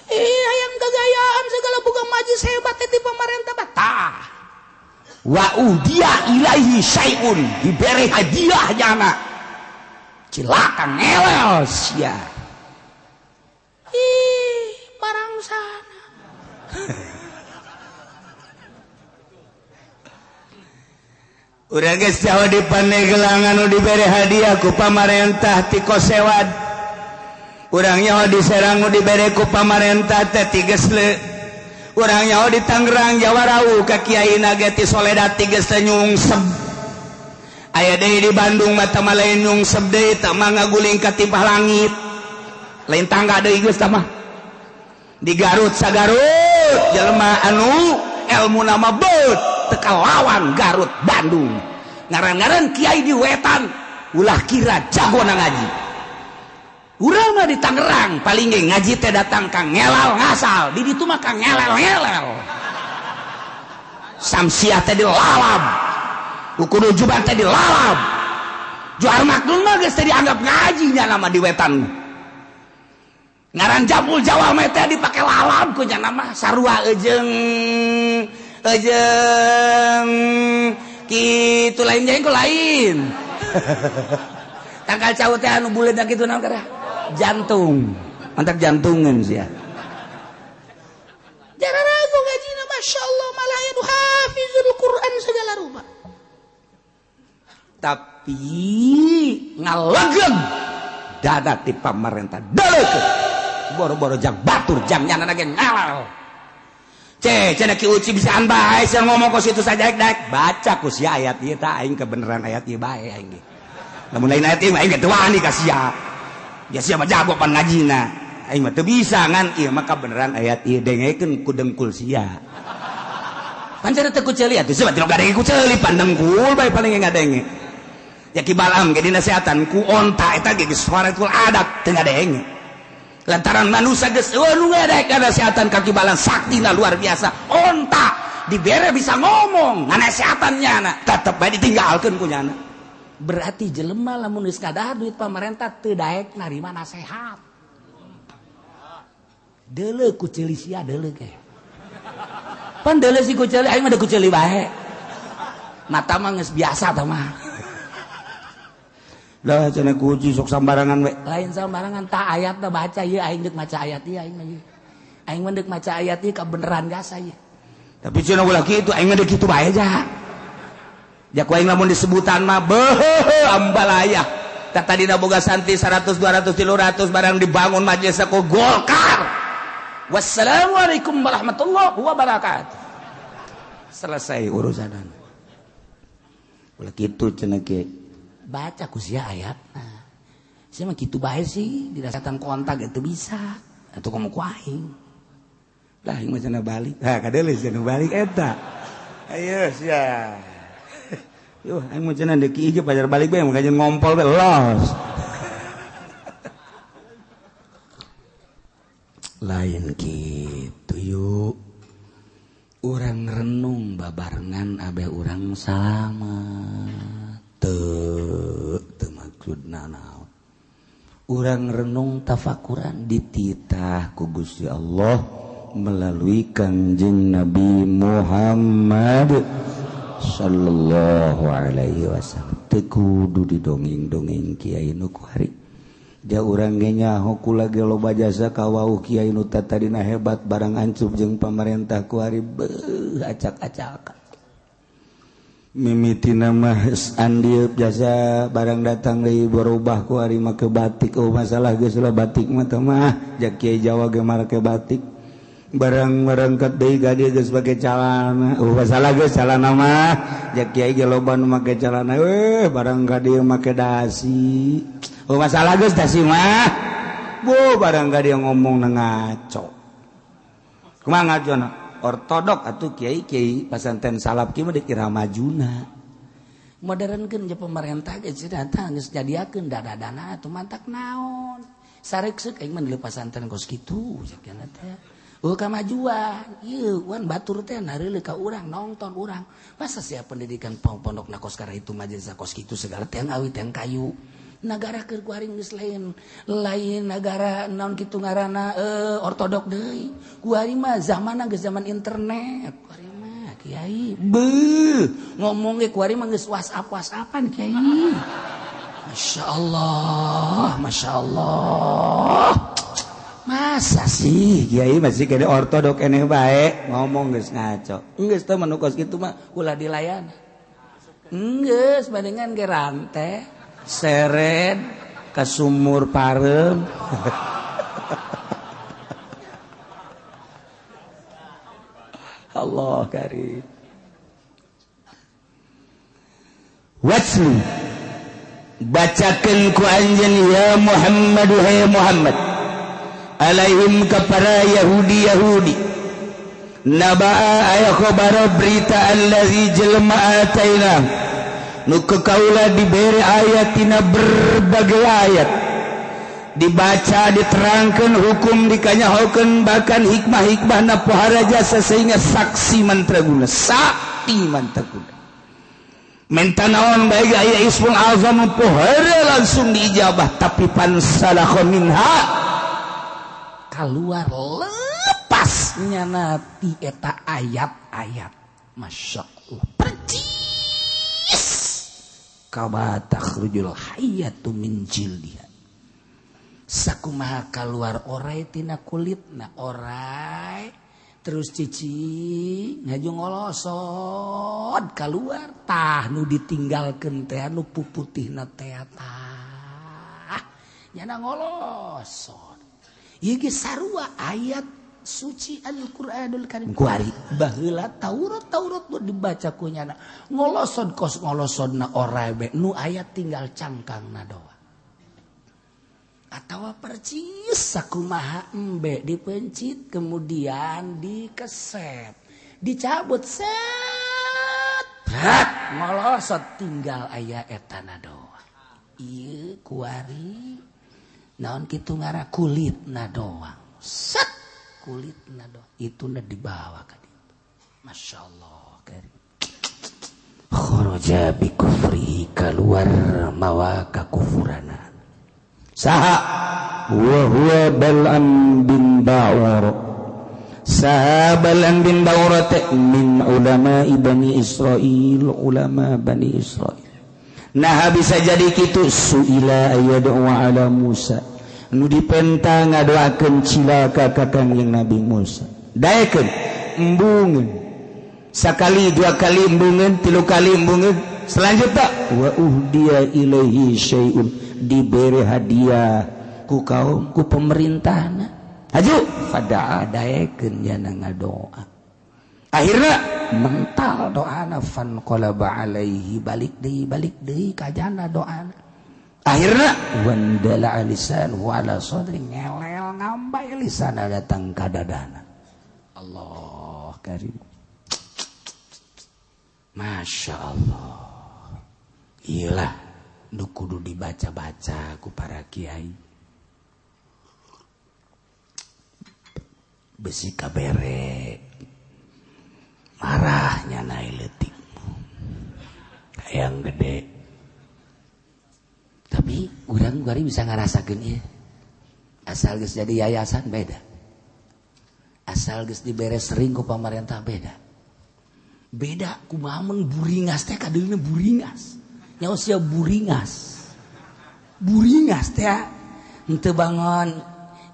Ih, hayang gagayaan segala boga majlis hebat teh ti pamarentah mah. Tah. Wa udia ilaihi syai'un, dibere hadiah nyana. Cilaka ngelel sia. Ih, barang sana. Urang geus jauh di Pandeglang anu dibere hadiah ku pamarentah ti Kosewad. Urang nyaho di Serang nu dibere ku pamarentah teh ti Gesle. Urang nyaho di Tangerang Jawarau ka kiai ge ti Soledad ti Gesle nyungsep. Aya deui di Bandung mah teh lain nyungsep deui teh mah ngaguling ka timpah langit. Lain tangga deui geus tah mah. Di Garut sagarut jelema anu ilmu nama beut teu kalawan Garut Bandung. Ngaran-ngaran kiai di wetan ulah kira jago na ngaji. Urang mah di Tangerang paling ge ngaji teh datang ka ngelal ngasal, di ditu mah ka ngelel-ngelel. Samsiah teh dilalap. Kudu juban teh dilalap. Juar makdul mah geus teh dianggap ngaji nya nama di wetan. Ngaran Jabul Jawa mah teh dipake lalap ku nya nama sarua ejeung ejeung kitu lain jeung lain. Tangkal cau teh anu buleud kitu naon kareh? Jantung. Mantak jantungan sia. Jararago ngajina masyaallah malah anu hafizul Quran segala rupa. Tapi ngalegeg dada ti pamarentah daleukeun. Boro-boro jang batur jang nyana ge ngalal. Ce cenah Ki Uci bisaan bae sia ngomong kos itu saja daek baca ku sia ayat ieu tah aing kebenaran ayat ieu bae aing ge. Lamun lain ayat ieu mah aing ge teu wani ka sia. Ya sia mah jago pan ngajina. Aing mah teu bisa ngan ieu mah kabeneran ayat ieu dengekeun ku dengkul sia. Pan cenah teu ku ceuli atuh sia mah teu ngadenge ku ceuli pan dengkul bae paling ge ngadenge. Ya Ki Balaam ge dinasehatan ku onta eta ge geus suaratul adat teu ngadenge. Lantaran manusia geus eueuh nu ngadek nasehatan ka Ki Balaam saktina luar biasa. Onta dibere bisa ngomong nganasehatan nyana tetep bae ditinggalkeun ku nyana. Berarti jelema lamun geus kadahar duit pamarentah teu daek narima nasehat. Deuleu ku ceuli sia deuleu ge. Pan deuleu si ku ceuli aing mah da ku ceuli bae. Mata mah geus biasa tah mah. Lah cenah ku Uci sok sambarangan we. Lain sambarangan tah ayat tah baca ieu aing deuk maca ayat ieu aing mah ieu. Aing mah deuk maca ayat ieu kabeneran gasa ieu. Tapi cenah ulah kitu aing mah deuk kitu bae ja. Ja ku aing lamun disebutan mah beuh ambalaya. Tah tadina boga santri 100 200 300 barang dibangun majelis ku Golkar. Wassalamualaikum warahmatullahi wabarakatuh. Selesai urusanan. Ulah kitu cenah ke. Baca ku sia ayat. Nah, sia mah kitu bae sih, dirasatan kontak itu bisa. Atuh komo ku aing. Lah aing mah cenah balik. Ha kadeuleu cenah balik eta. Ayo sia. Yuh aing mah cenah deuk ieu pajar balik bae mah kajeun ngompol bae los. supaya urang salamet. Teu teu maksudna naon. Urang renung tafakuran dititah ku Gusti Allah melalui Kangjeng Nabi Muhammad sallallahu alaihi wasallam. Teu kudu didongeng-dongeng kiai nu kuari. Ja urang ge nyaho kula ge loba jasa ka wauh kiai nu tadina hebat barang ancup jeung pamarentah kuari beuh acak-acakan. Mimiti nama andi jasa barang datang deui berubah ku ari make batik. Oh masalah geus lah batik mah teh mah ja kiai Jawa ge make batik. Barang merangkat deui ka dieu geus make calana. Oh masalah geus calana mah ja kiai ge loba nu make calana. Weh barang ka dieu make dasi. Oh masalah geus dasi mah. Bu barang ka dieu ngomong na ngaco. Kumaha ngacona? Ortodok atuh kiai-kiai pasanten salaf kieu mah dikira majuna. Modernkeun je pemerintah ge cenah tah geus jadiakeun dana-dana atuh mantak naon. Sareukseuk aing mah deuleu pasanten kos kitu cenah teh. Eueuh kamajuan, ieu wan batur teh nareuleuh ka urang nongton urang. Masa sia pendidikan pondokna kos kara itu majelis kos kitu segala teh awi teh kayu. Nagara keur kuaring geus lain lain nagara naon kitu ngaranna ortodok deui. Kuari mah zamanna geus zaman internet. Kuari mah kiai beuh ngomong ge kuari mah geus WhatsApp-WhatsAppan kiai. Masyaallah, masyaallah. Masa sih kiai masih kene ortodok eneh bae ngomong geus ngaco. Geus teh mah nu kos kitu mah ulah dilayan. Geus bandingan ge rante. Seren ke sumur parem. Allah karim. Watslu bacakeun ku anjeun ya Muhammad hai Muhammad alaihim kepada Yahudi Yahudi nabaa aya khabar berita allazi jelma ataina nu kaula diberi ayatina berbagai ayat dibaca diterangkan hukum dikanyahokeun bahkan hikmah-hikmahna pohara jasa sehingga saksi mantraguna sakti mantraguna menta naon bae aya ismul azam pohara langsung diijabah tapi pansalakha minha keluar lepasnya nati eta ayat-ayat. Masya Allah percis kama takhrujul hayyatu min jildiha. Sakumaha kaluar orai tina kulitna orai terus cici ngaju ngolosod kaluar tah nu ditinggalkeun teh nu puputihna teh tah nyana ngolosod. Ieu ge sarua ayat suci Al-Qur'anul Karim kuari baheula Taurat nu dibaca ku nyana ngolosod kos ngolosodna orai be nu ayat tinggal cangkangna doang atawa percis sakumaha embe dipencit kemudian dikeset dicabut set ngolosod tinggal aya etana doang. Ieu kuari naon kitu ngara kulitna doang set kulitna doang itu na dibawa ka ditu. Masya Allah karim. Kharaja bi kufrihi kaluar mawa kakufurana saha wa huwa Bal'am bin Ba'ur. Saha Bal'am bin Ba'ur min ulama Bani Israil, ulama Bani Israil. Nah bisa jadi kitu suila ayadu ala Musa nu dipenta ngadoakeun cilaka ka Kangjeng Nabi Musa. Daekeun embungeun sakali dua kali embungeun tilu kali embungeun selanjutnya wa uhdiya ilaihi syai'un diberi hadiah ku kaum ku pemerintahna haju fada'a daekeun jana ngadoa akhirna mental doana fan qalaba alaihi balik deui kajana doana akhirna wandala lisan wa ala sadri ngelel ngambay lisana datang ka dadana. Allah karim. Masya Allah. Iyalah nu kudu dibaca-baca ku para kiai. Besi kabere marahnya naik leutik. Yang gede. Tapi urang kuari bisa ngarasakeun ieu. Asal geus jadi yayasan beda. Asal geus dibere sering ku pamarentah beda. Beda kumaha mun buringas teh kadeulina buringas. Nyaho sia buringas. Buringas teh henteu bangon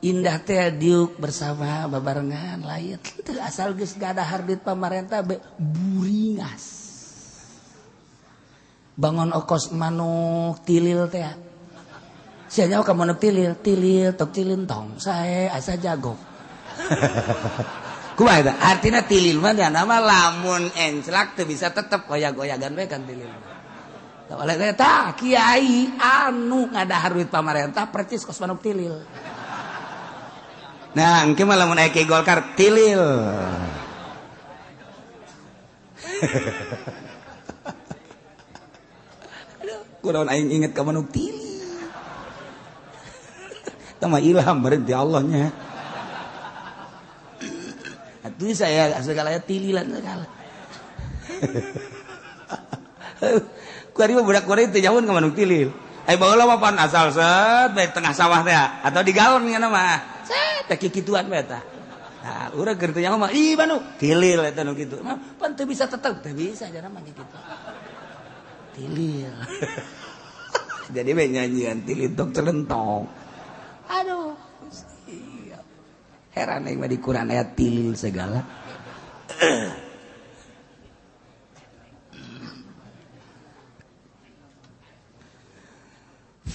indah teh diuk bersama babarengan lain. Teu asal geus gadahar duit pamarentah buringas. Bangun okos manuk tilil teh. Sia nyaho ka manuk tilil, tilil tok tilil tong sae asa jago. Kumaha eta? Artina tilil mah nama lamun enclak teu bisa tetep goyag-goyagan we kan tilil. Tah oleh tah kiai anu ngadahar duit pamarentah percis kos manuk tilil. Nah, engke mah lamun aya kiai Golkar tilil. Aduh, kunaon aing inget ka manuk tilil. Tah mah ilham berarti Allahnya. Atuh saya segala tililan segala. Kuari mah budak kuari teu jauhun ka manuk tilil. Ai baheula mah pan asal set bae tengah sawah teh atau di galon nya mah. Set teh kikituan bae tah. Nah, urang keur teu nyaho mah ih manuk tilil eta nu kitu. Mah pan teu bisa tetep teu bisa jana mah kitu. Tilil. Jadi we nyanyian tilil tok celentong. Aduh. Heran aing mah di Quran ayat tilil segala.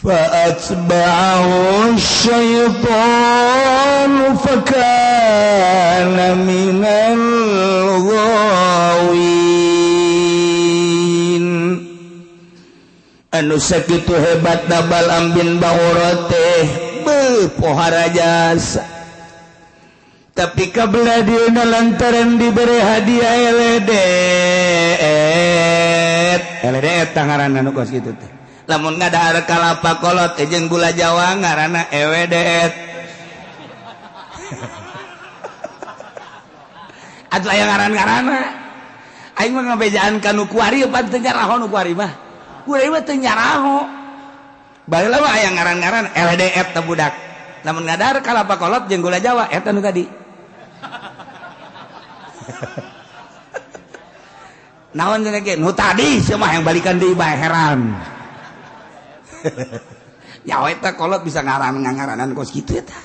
Fa'atba'ahu syaitanu fakana minal ghawin. Anu sakitu hebat Balam bin Baura teh beuh pohara jasa. Tapi kabla dieuna lantaran diberi hadiah eledet. Eledet ngaranna nu kos kitu teh. Lamun ngadahar kalapa kolot jeung gula Jawa ngaranna ewedet. Atuh aya ngaran-ngaranna. Aing mah ngabejaan ka nu kuari pan teu nyaraho nu kuari mah. Kuari mah teu nyaraho. Baheula mah aya ngaran-ngaran eledet teh budak. Lamun ngadahar kalapa kolot jeung gula Jawa eta nu tadi. Naon cenah ge nu tadi sia mah yang balikan deui bae heran. Ya eta kolot bisa ngaran-ngaranan kos kitu eta.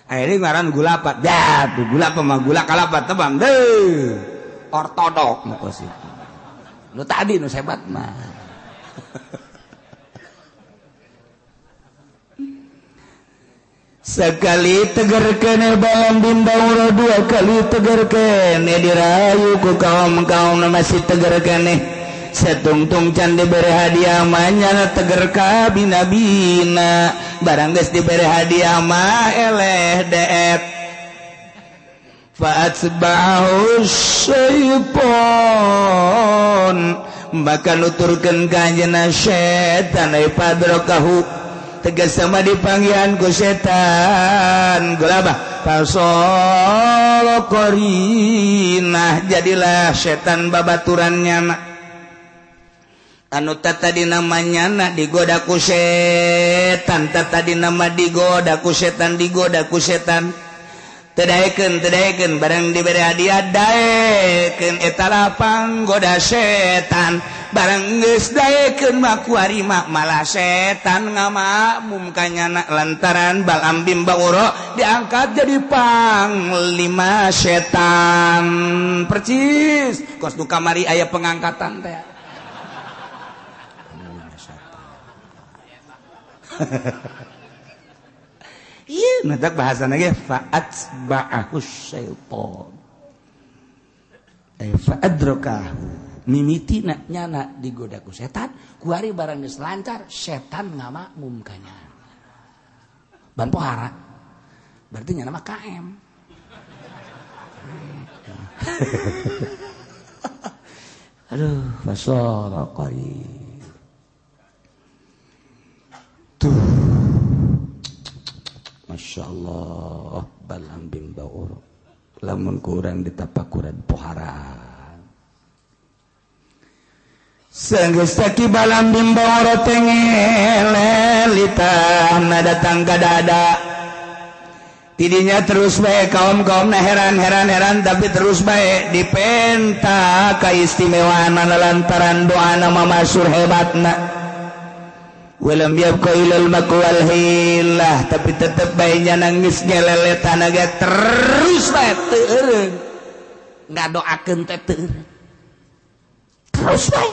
Akhirnya ngaran gula apa? Dah, tuh gula apa mah gula kalapa tebang deh. Ortodok nu kos itu. Nu tadi nu hebat mah. Sekali tegar kene Balam bin Baura, dua kali tegar kene dirayu ku kaum-kaum masih tegar kene. Setungtung can diberi hadiah manyana tegar ka bina-bina. Barang geus diberi hadiah mah eleh deet. Fa'atba'ahu syaiton, maka nuturkeun ka anjeunna setan ai padrokahu. Tegas sama dipanggihan ku setan gelabah pasol korinah, jadilah setan babaturannya nak. Anu tadi namanya nak digoda ku setan, tadi nama digoda ku setan, digoda ku setan. Tedaekeun tedaekeun barang diberi hadiah daekeun eta lapang goda setan. Barang geus daekeun mah kuari mah malah setan ngamakmum ka nyana lantaran Balam bin Baura diangkat jadi panglima setan. Percis kos nu kamari aya pengangkatan teh. Iya, matak bahasana ge fa'atba'ahu syaitan. Fa'adrakahu. Mimiti na nyana digoda ku setan, kuari barang geus lancar, setan ngamakmum ka nyana. Ban pohara. Berarti nyana mah KM. Aduh, fasara qari. Tuh. Masya Allah, Balam bin Baura. Lamun kurang ditapakuran pohara. Sanggeus ki Balam bin Baura teh ngelelitahna datang ka dada. Tidinya terus bae kaum-kaumna heran-heran-heran tapi terus bae dipenta kaistimewaanana lantaran doana mamasur hebatna. Walam yabqa ilal maqwal hilah tapi tetep bae nya nangis ngeleletana ge terus bae teu eureun. Ngadoakeun teh teu eureun. Terus bae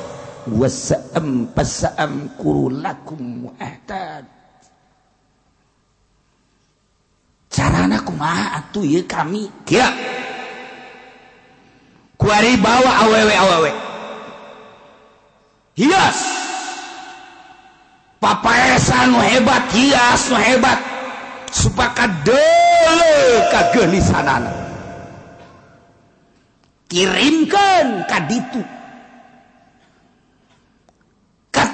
wasa'am pasa'am kurulakum mu'ahtad. Carana kumaha atuh ieu kami kieu kuari bawa awewe-awewe hias papaesan nu hebat hias nu hebat supaya deuleu kageulisanana kirimkeun ka ditu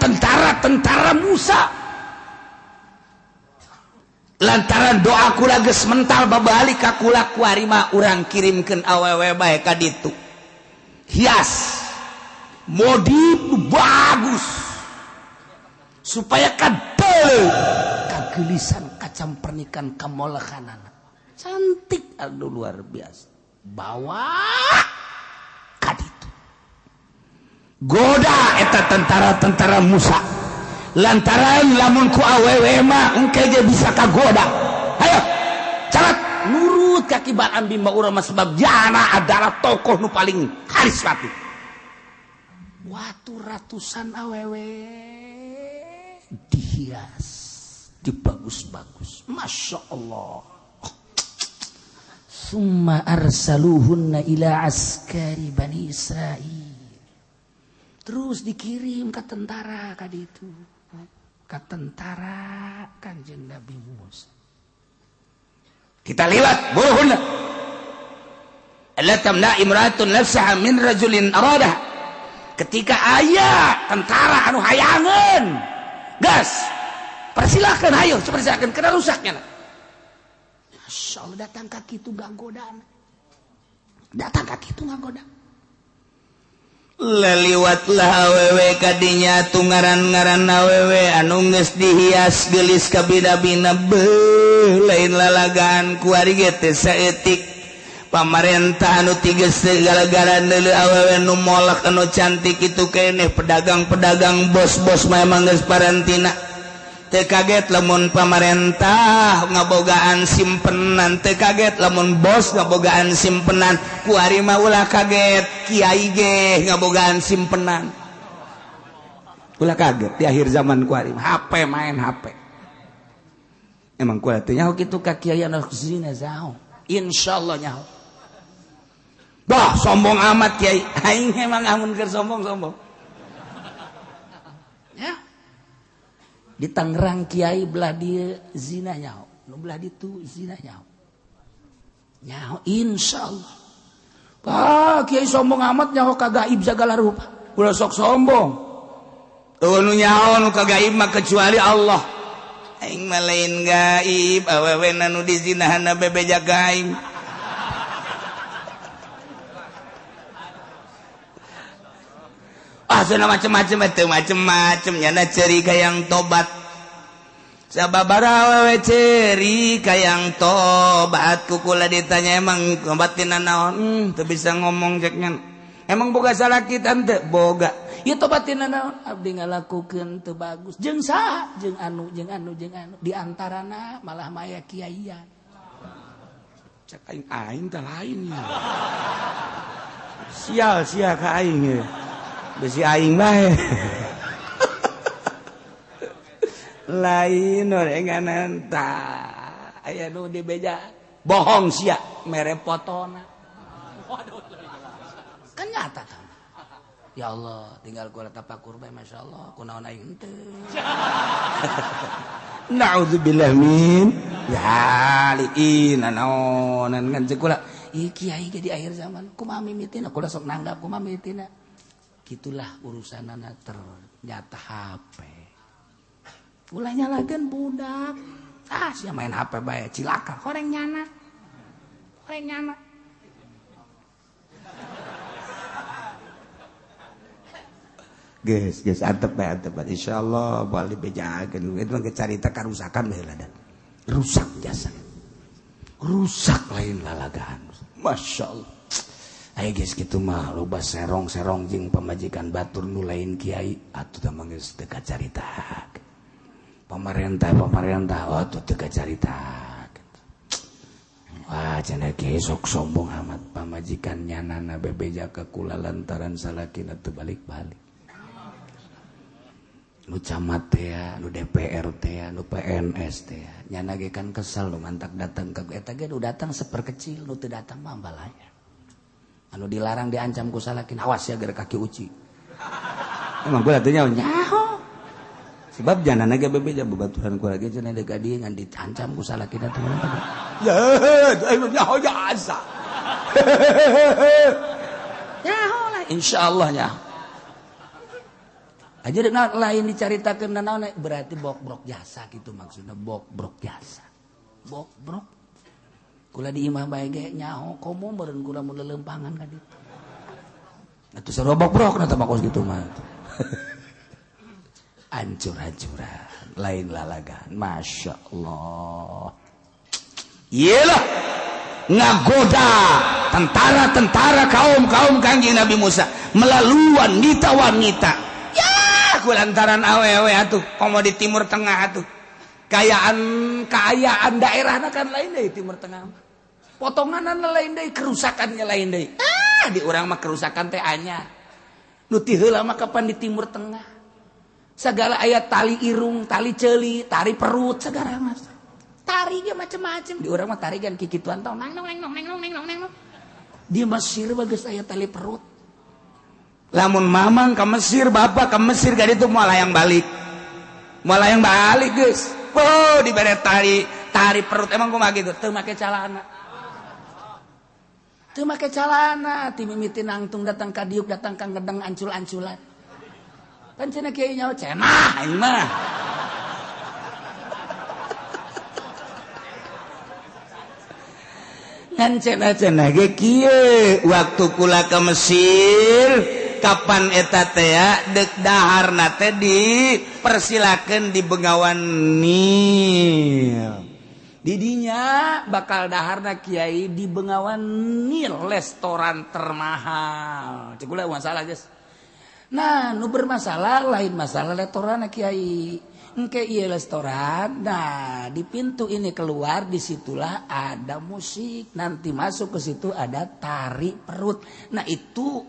tentara-tentara Musa lantaran doa kula geus mental babalik ka kula kuari mah urang kirimkeun awewe bae ka ditu hias modif bagus supaya kadeuleung kageulisan kacam pernikan kamolehanana cantik aduh luar biasa bawa ka ditu goda eta tentara-tentara Musa lantaran lamun ku awewe mah engke ge bisa kagoda. Ayo carat nurut ka Ki Balam bin Baura mah sebab jana adalah tokoh nu paling karismatik. Watu ratusan awewe dihias dibagus-bagus, masya Allah. Summa arsaluhunna ila askari Bani Israil. Terus dikirim ke tentara kadi itu, ke tentara Kanjeng Nabi Musa. Kita lihat buruhunna. Alla tamna imra'atun nafsaha min rajulin aradah. Ketika aya tentara anu hayangeun, gas, persilahkan hayo, persilahkan kena rusaknya. Masya Allah datang ka kitu gagodaan. Datang ka kitu ngagoda. Leliwatlah awewe kadinya tu ngaran-ngaran awewe anu geus dihias geulis kabina-bina beuh lain lalagaan kuari ge teh saeutik pamarentah anu tiga segala-gala neuleuh awewe nu molek anu cantik itu keneh pedagang-pedagang bos-bos mah emang geus parantina teu kaget lamun pamarentah ngabogaan simpenan teu kaget lamun bos ngabogaan simpenan kuari mah ulah kaget kiai ge ngabogaan simpenan ulah kaget di akhir zaman kuari HP main HP emang kuari teh nyaho kitu ka kiai anu zina zao insyaallah nyaho bah sombong amat kiai aing emang amun keur sombong-sombong ya. Di Tangerang kiai belah dia zina nyaho, nu belah ditu zina nyaho. Nyaho insyaallah. Ah kiai sombong amat nyaho kagaib segala rupa. Ulah sok sombong. Eueuh nu nyaho nu kagaib mah kecuali Allah. Aing mah lain gaib, awewe nu dizinahanna bebeja gaib. Ah sana macem-macem teu macem-macem nyana ceri kayang tobat. Sababaraha awewe ceri kayang tobat kukula ditanya emang tobat tina naon? Teu bisa ngomong cek nya. Emang boga salaki tante? Boga. Ieu tobat tina naon? Abdi ngalakukeun teu bagus. Jeung saha? Jeung anu, jeung anu, jeung anu. Di antarana malah maya kiaian. Cek aing aing teh lain ya. Sial sia ka aing ye. Besi aing bae. Lain orenganan tah. Aya nu dibeja bohong sia mere fotona. Kan nyata tah. Ya Allah, tinggal kula tapakur bae masyaallah, kunaon aing teu. Nauzubillah min zalikin naonan ngan ceuk kula. Ieu kiai ge di akhir zaman kumaha mimitina kula sok nanggap kumaha mimitina. Gitulah urusanana ternyata HP. Ulah nyalakeun budak. Ah, sia main HP bae cilaka horeng nyana. Horeng nyana. Geus geus antep bae antep bae. Insyaallah moal dibejakeun. Itu mah carita karusakan bae lah. Rusak jasa. Rusak lain lalagaan. Masya Allah. Ayo geus kitu mah loba serong-serong jeung pamajikan batur nu lain kiai atuh tah mah geus teu kacarita. Pemerintah atuh teu kacarita. Wah cenah kiai sok sombong amat pamajikan nyanana bebeja ka kula lantaran salakina teu balik-balik. Nu camat teh, nu DPR teh, nu PNS teh. Nyana ge kan kesel nu mantak datang ka eta ge nu datang seperkecil, nu teu datang mah balanya. Anu dilarang diancam ku salakin, awas ya gara kaki uci. Emang gua teh nyaho. Sebab janana ge bebeja babaturan ku lagi cenah deuk ka dieu ngan diancam ku salakin atuh. Ya, aing nyaho jasa. Nyaho lah insyaallah nyaho. Aja lain dicaritakeun naon berarti bokbrok jasa gitu maksudnya bokbrok jasa. Bokbrok. Kula di imah bae ge nyaho komo meureun kula mun leuleumpangan ka ditu. Atuh sarua bokbrok na teh mah kos kitu mah. Ancur-ancuran lain lalagan. Masya Allah. Iyalah ngagoda tentara-tentara kaum-kaum Kangjeng Nabi Musa melalui wanita-wanita. Lantaran awewe atuh komo di Timur Tengah atuh kaayaan daerahna kan lain deui Timur Tengah mah potonganna lain deui kerusakannya lain deui di urang mah kerusakan teh anyar nu ti heula mah kapan di Timur Tengah segala aya tali irung tali ceuli tali perut segala mah tari ge macem-macem di urang mah tari kan kikituan tong nang nang nang nang nang nang di Mesir mah geus aya tali perut. Lamun mamang ke Mesir, bapak ke Mesir gak itu moal hayang balik. Moal hayang balik geus. Oh, dibere tari perut emang kumaha gitu? Teu make calana. Teu make calana, ti mimiti nangtung datang ka diuk datang ka ngedeng ancul-anculan. Pan cenah kiai nyaho cenah aing mah. Ngan cenah-cenah ge kieu waktu kula ke Mesir kapan eta teh deuk daharna teh dipersilakeun di Bengawan Nil. Didinya bakal daharna kiai di Bengawan Nil restoran termahal. Cek kula masalah geus. Nah, nu bermasalah lain masalah restoran kiai. Engke ieu restoran, nah di pintu ini keluar disitulah ada musik. Nanti masuk ke situ ada tari perut. Nah itu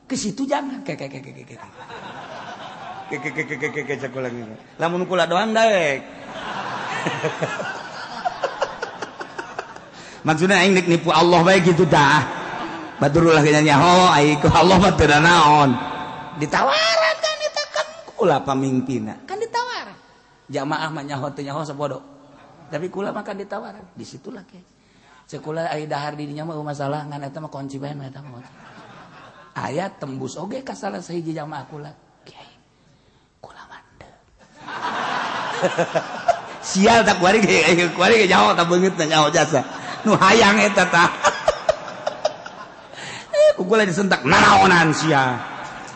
ke situ jangan ke cek ulang lamun kula doang daek. Maksudna aing nek nipu Allah bae gitu dah. Batur ulah nyaho aing ku Allah mah teu naon. Ditawaran kan eta kan kula pamimpinna. Kan ditawaran. Jamaah mah nyaho teu nyaho sabodo. Tapi kula mah kan ditawaran. Disitulah ke. Cek kula ai dahar di dinya mah masalah ngan eta mah kunci bae eta mah. Ayat tembus oge ka salah sahiji jamaah kula. Kiai kula mandeg. Sial tak kuari ge kuari ge nyaho tak beungeut nyaho jasa. Nu hayang eta tah. Ku kula disentak nanaonan sia.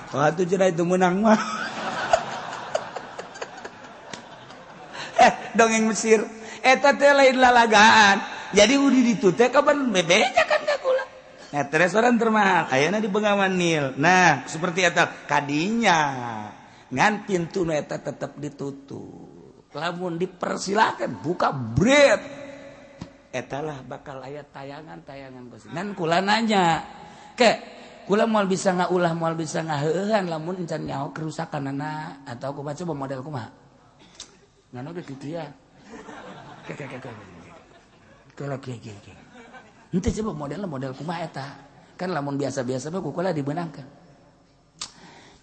Wah atuh cenah itu meunang mah. Dongeng Mesir eta teh lain lalagaan. Jadi udi ditu teh kapan bebeja kan ka kula. Nah, restoran termahal ayeuna di Bengawan Nil. Nah, seperti eta kadinya ngan pintu nu eta tetep ditutup. Lamun dipersilakan buka bret. Eta lah bakal aya tayangan-tayangan kos. Ngan kula nanya, ke kula moal bisa ngaulah moal bisa ngaheueuhan lamun encan nyaho kerusakanana atau kumaha coba model kumaha. Ngan oge kitu ya. Ke ke ke. Ke ke ke. Ente coba modelnya model kumaha eta. Kan lamun biasa-biasa mah kukula dibenangkan.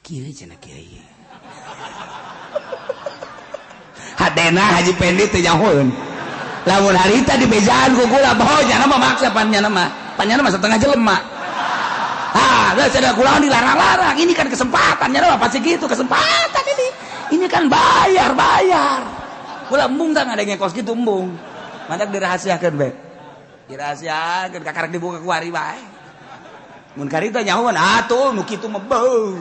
Kieu cenah kieu. Hadena Haji Pendi teu nyahoeun. Lamun harita dibejaan kukula baho nyana mah maksa pan nyana mah. Pan nyana mah setengah jelema. Ah, geus cenah kula dilarang-larang. Ini kan kesempatan nyana mah pasti gitu kesempatan ini. Ini kan bayar. Kula embung tah ngadenge kos kitu embung. Mantak dirahasiakeun bae. Dirahasiakeun kakarek dibuka ku ari bae. Mun karita nyahoan atuh nu kitu mah beuh.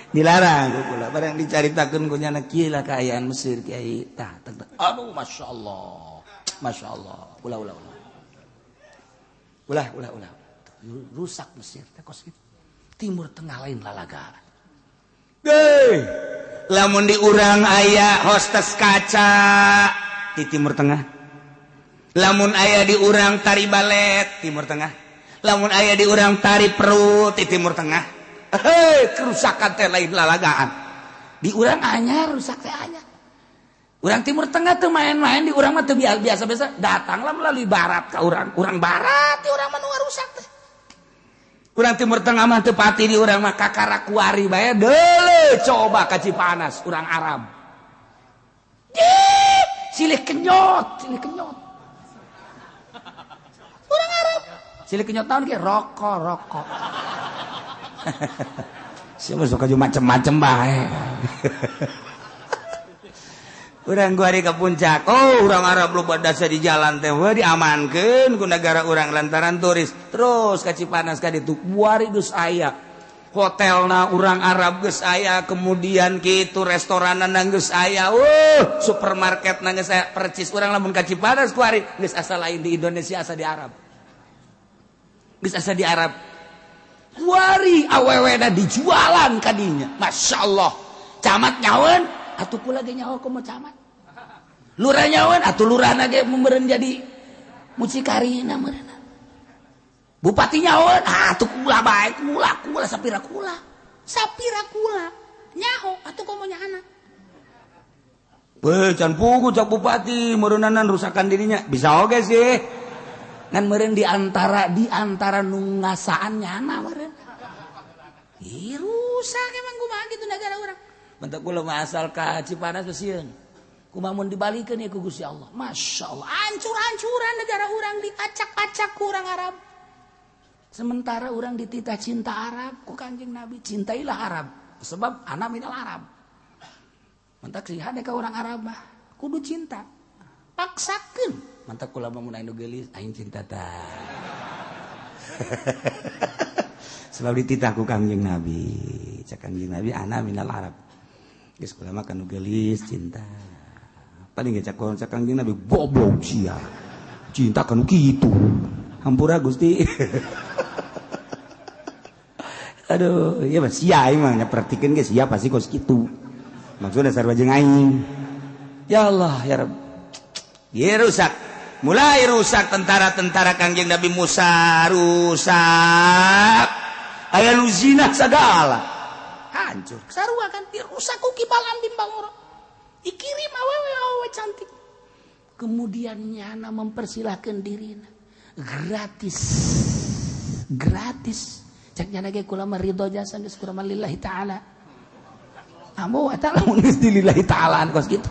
Dilarang ku kula barang dicaritakeun ku nyana kieu lah kaayaan Mesir kiai tah. Aduh masyaallah. Masyaallah. Ulah ulah ulah. Ulah ulah ulah. Rusak Mesir teh kos kitu. Timur Tengah lain lalaga. Hei, lamun di urang aya hostes kaca di Timur Tengah. Lamun aya di urang tari balet Timur Tengah. Lamun aya di urang tari perut di Timur Tengah. Hei, kerusakan teh lain lalagaan. Di urang anyar rusak teh anyar. Urang Timur Tengah tuh main-main di urang mah teu biasa-biasa datanglah melalui barat ka urang. Urang barat di urang mah nu rusak teh. Urang Timur Tengah mah teu pati di urang mah kakara kuari bae deuleu coba ka Cipanas urang Arab. Ih, silih kenyot, silih kenyot. Urang Arab. Silih kenyot naon ge rokok, rokok. Sia mah sok macem-macem bae. Urang kuari ke puncak. Oh, urang Arab loba dasa di jalan teh we diamankeun ku negara urang lantaran turis. Terus ka Cipanas ka ditu kuari geus aya. Hotelna urang Arab geus aya, kemudian kitu restoranna geus aya. Supermarketna geus aya percis urang lamun ka Cipanas kuari geus asa lain di Indonesia asa di Arab. Geus asa di Arab. Kuari awewena dijualan kadinya. Masyaallah. Camat nyaweun atuh kula ge nyaho komo camat. Lurah nyaweun atuh lurahna ge meureun jadi mucikarina meureun. Bupati nyaweun atuh kula bae kula kula sapira kula. Sapira kula nyaho atuh komo nyaana. Beuh can pugu cak bupati meureunanan rusakan dirinya. Bisa oge sih. Ngan meureun di antara nu ngasaan nyana meureun. Ih rusak emang kumaha kitu negara urang. Bentak kula mah asal ka Cipanas sieun. Kumaha mun dibalikeun ya ku Gusti Allah. Masyaallah, ancur-ancuran negara urang diacak-acak ku urang Arab. Sementara urang dititah cinta Arab ku Kanjeng Nabi, cintailah Arab sebab ana minal Arab. Mentak sih hade ka urang Arab mah kudu cinta. Paksakeun. Mentak kula mah mun anu geulis aing cinta tah. Sebab dititah ku Kanjeng Nabi. Cak Kanjeng Nabi ana minal Arab. Geus kula mah kanu geulis cinta. Paling ge cak Kanjeng Nabi goblok sia. Cinta kanu kitu. Hampura Gusti. Aduh, ieu mah sia aing mah nyapertikeun ge sia pasti kos kitu. Maksudna sarua jeung aing. Ya Allah, ya Rabb. Ieu rusak. Mulai rusak tentara-tentara Kanjeng Nabi Musa rusak. Aya nu zina sagala. Hancur. Sarua kan dirusak ku kibalan bimbang urang. Dikirim awewe awewe cantik. Kemudian nyana mempersilahkan dirina gratis. Gratis. Cak nyana ge kula mah ridho jasa geus kula mah lillahi taala. Ambo eta lamun geus di lillahi taalaan kos kitu.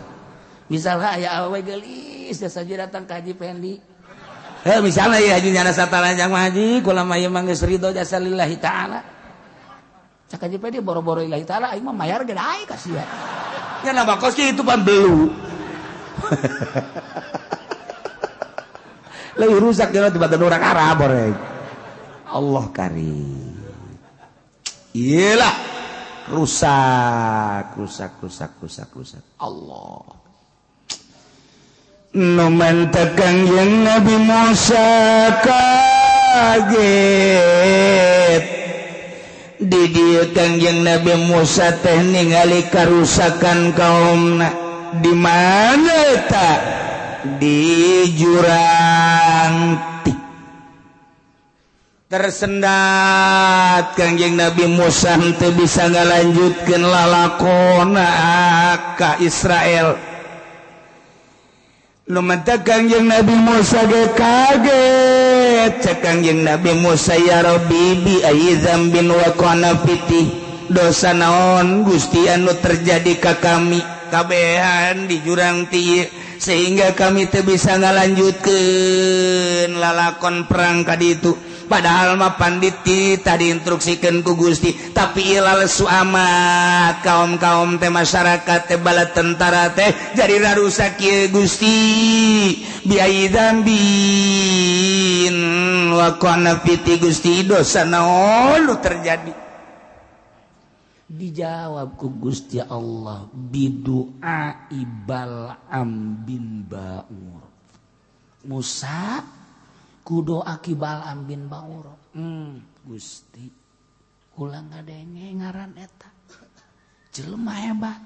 Misalnya aya awewe geulis jasa datang ka Haji Pendi. Heh misalnya ya haji nyana sataranjang mah haji kula mah ieu mah geus ridho jasa lillahi taala. Cak Haji Pendi boro-boro lillahi taala aing mah mayar ge dae ka sia. Nya nama kos kitu pan belu. Leuwih rusak jeung tibatan urang Arab oreng. Allah karim. Iyalah rusak, rusak, rusak, rusak, rusak. Allah. Nu mantak Kangjeng Nabi Musa kaget. Di dieu Kangjeng Nabi Musa teh ningali karusakan kaumna. Di mana eta? Di jurang tik. Tersendat Kangjeng Nabi Musa teu bisa ngalanjutkeun lalakona ka Israel. Nu mantak Kangjeng Nabi Musa ge kaget. Cek Kangjeng Nabi Musa ya Rabbi bi ayyi dzambin waqana fiti. Dosa naon Gusti anu terjadi ka kami kabehan di jurang ti sehingga kami teu bisa ngalanjutkeun lalakon perang ka ditu. Padahal mah panditi tadi instruksikeun ku Gusti, tapi ieu lalesu amat kaum-kaum teh masyarakat teh bala tentara teh jadi rarusak ieu Gusti. Biai dzambin wa qana fiti Gusti dosa naon lu terjadi. Dijawab ku Gusti Allah bidu'a Bal'am bin Ba'ur. Musa ku doa ki Bal'am bin Ba'ur. Gusti kula ngadenge ngaran eta. Jelema hebat.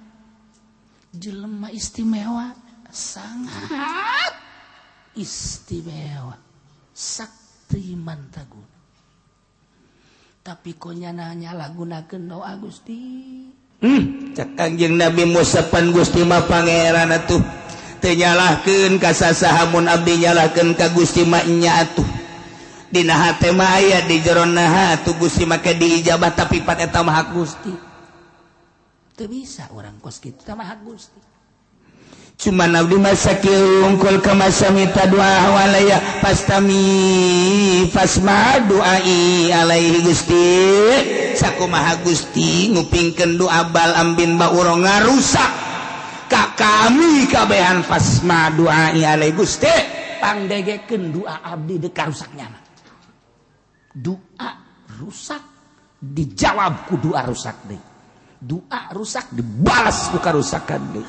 Jelema istimewa, sangat istimewa. Sakti mantaguna. Tapi kok nyana nyalahgunakeun doa Gusti. Cak Kangjeng Nabi Musa pan Gusti mah pangeran atuh. Teu nyalahkeun ka sasaha mun abdi nyalahkeun ka Gusti mah nya atuh. Dina hate mah aya di jerona atuh Gusti make diijabah tapi pan eta mah hak Gusti. Teu bisa urang kos kitu tah mah hak Gusti. Cuman abdi mah sakieu unggul ka masamita doa walaya pastami fasma doai alaihi Gusti. Sakumaha Gusti ngupingkeun doa Bal'am bin Ba'ur ngarusak ka kami kabehan fasma doai alaihi Gusti. Pangdegekeun doa abdi deuk karusak nyana. Doa rusak dijawab ku doa rusak deui. Doa rusak dibalas ku karusakan deui.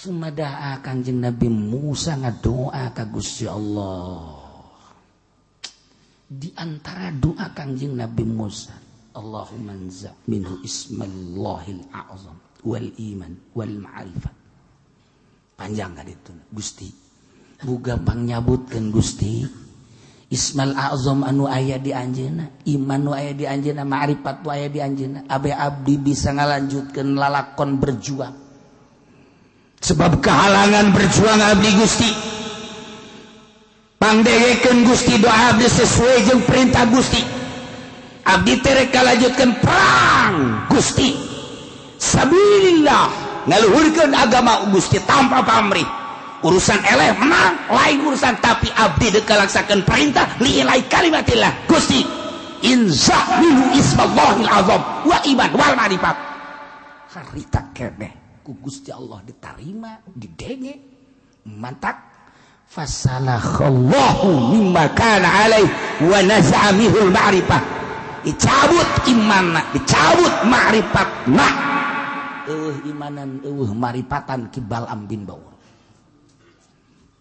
Sumadaa Kangjeng Nabi Musa ngadoa ka Gusti Allah. Di antara doa Kangjeng Nabi Musa, Allahumma anza minhu ismallahil a'zam wal iman wal ma'rifat. Panjang kan itu Gusti. Bu gampang nyabutkeun Gusti. Ismal a'zam anu aya di anjeunna, iman nu aya di anjeunna, ma'rifat nu aya di anjeunna. Abe abdi bisa ngalanjutkeun lalakon berjuang. Sebab kehalangan berjuang abdi Gusti. Pangdegekeun Gusti doa abdi sesuai jeung perintah Gusti. Abdi teh rek kalajutkeun perang Gusti. Sabilillah ngaluhurkeun agama Gusti tanpa pamrih. Urusan eleh menang lain urusan, tapi abdi deuk kalaksakeun perintah li'ilai kalimatillah Gusti. Inza minhu ismallahil azam wa iman wal ma'rifat. Harita keneh ku Gusti Allah diterima, didenge, mantak fasalakhallahu mimma kana alaih wa naza'a minhul ma'rifah. Dicabut imanna, dicabut ma'rifatna. Eueuh imanan, eueuh maripatan ki Bal'am bin Ba'ur.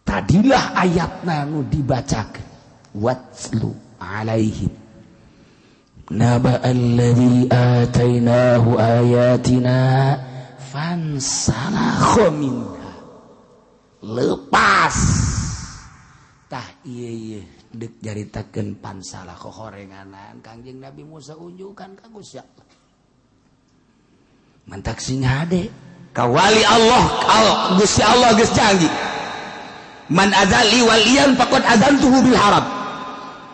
Tadilah ayatna nu dibacakeun. Watlu alaihim naba alladzi atainahu ayatina fansalakha minha. Lepas tah ieu ieu deuk jaritakeun pansalakha horenganan Kangjeng Nabi Musa unjukan ka Gusti Allah. Mantak sing hade ka wali Allah, Gusti Allah geus janji. Man adzali waliyan faqad adzantuhu bil haram.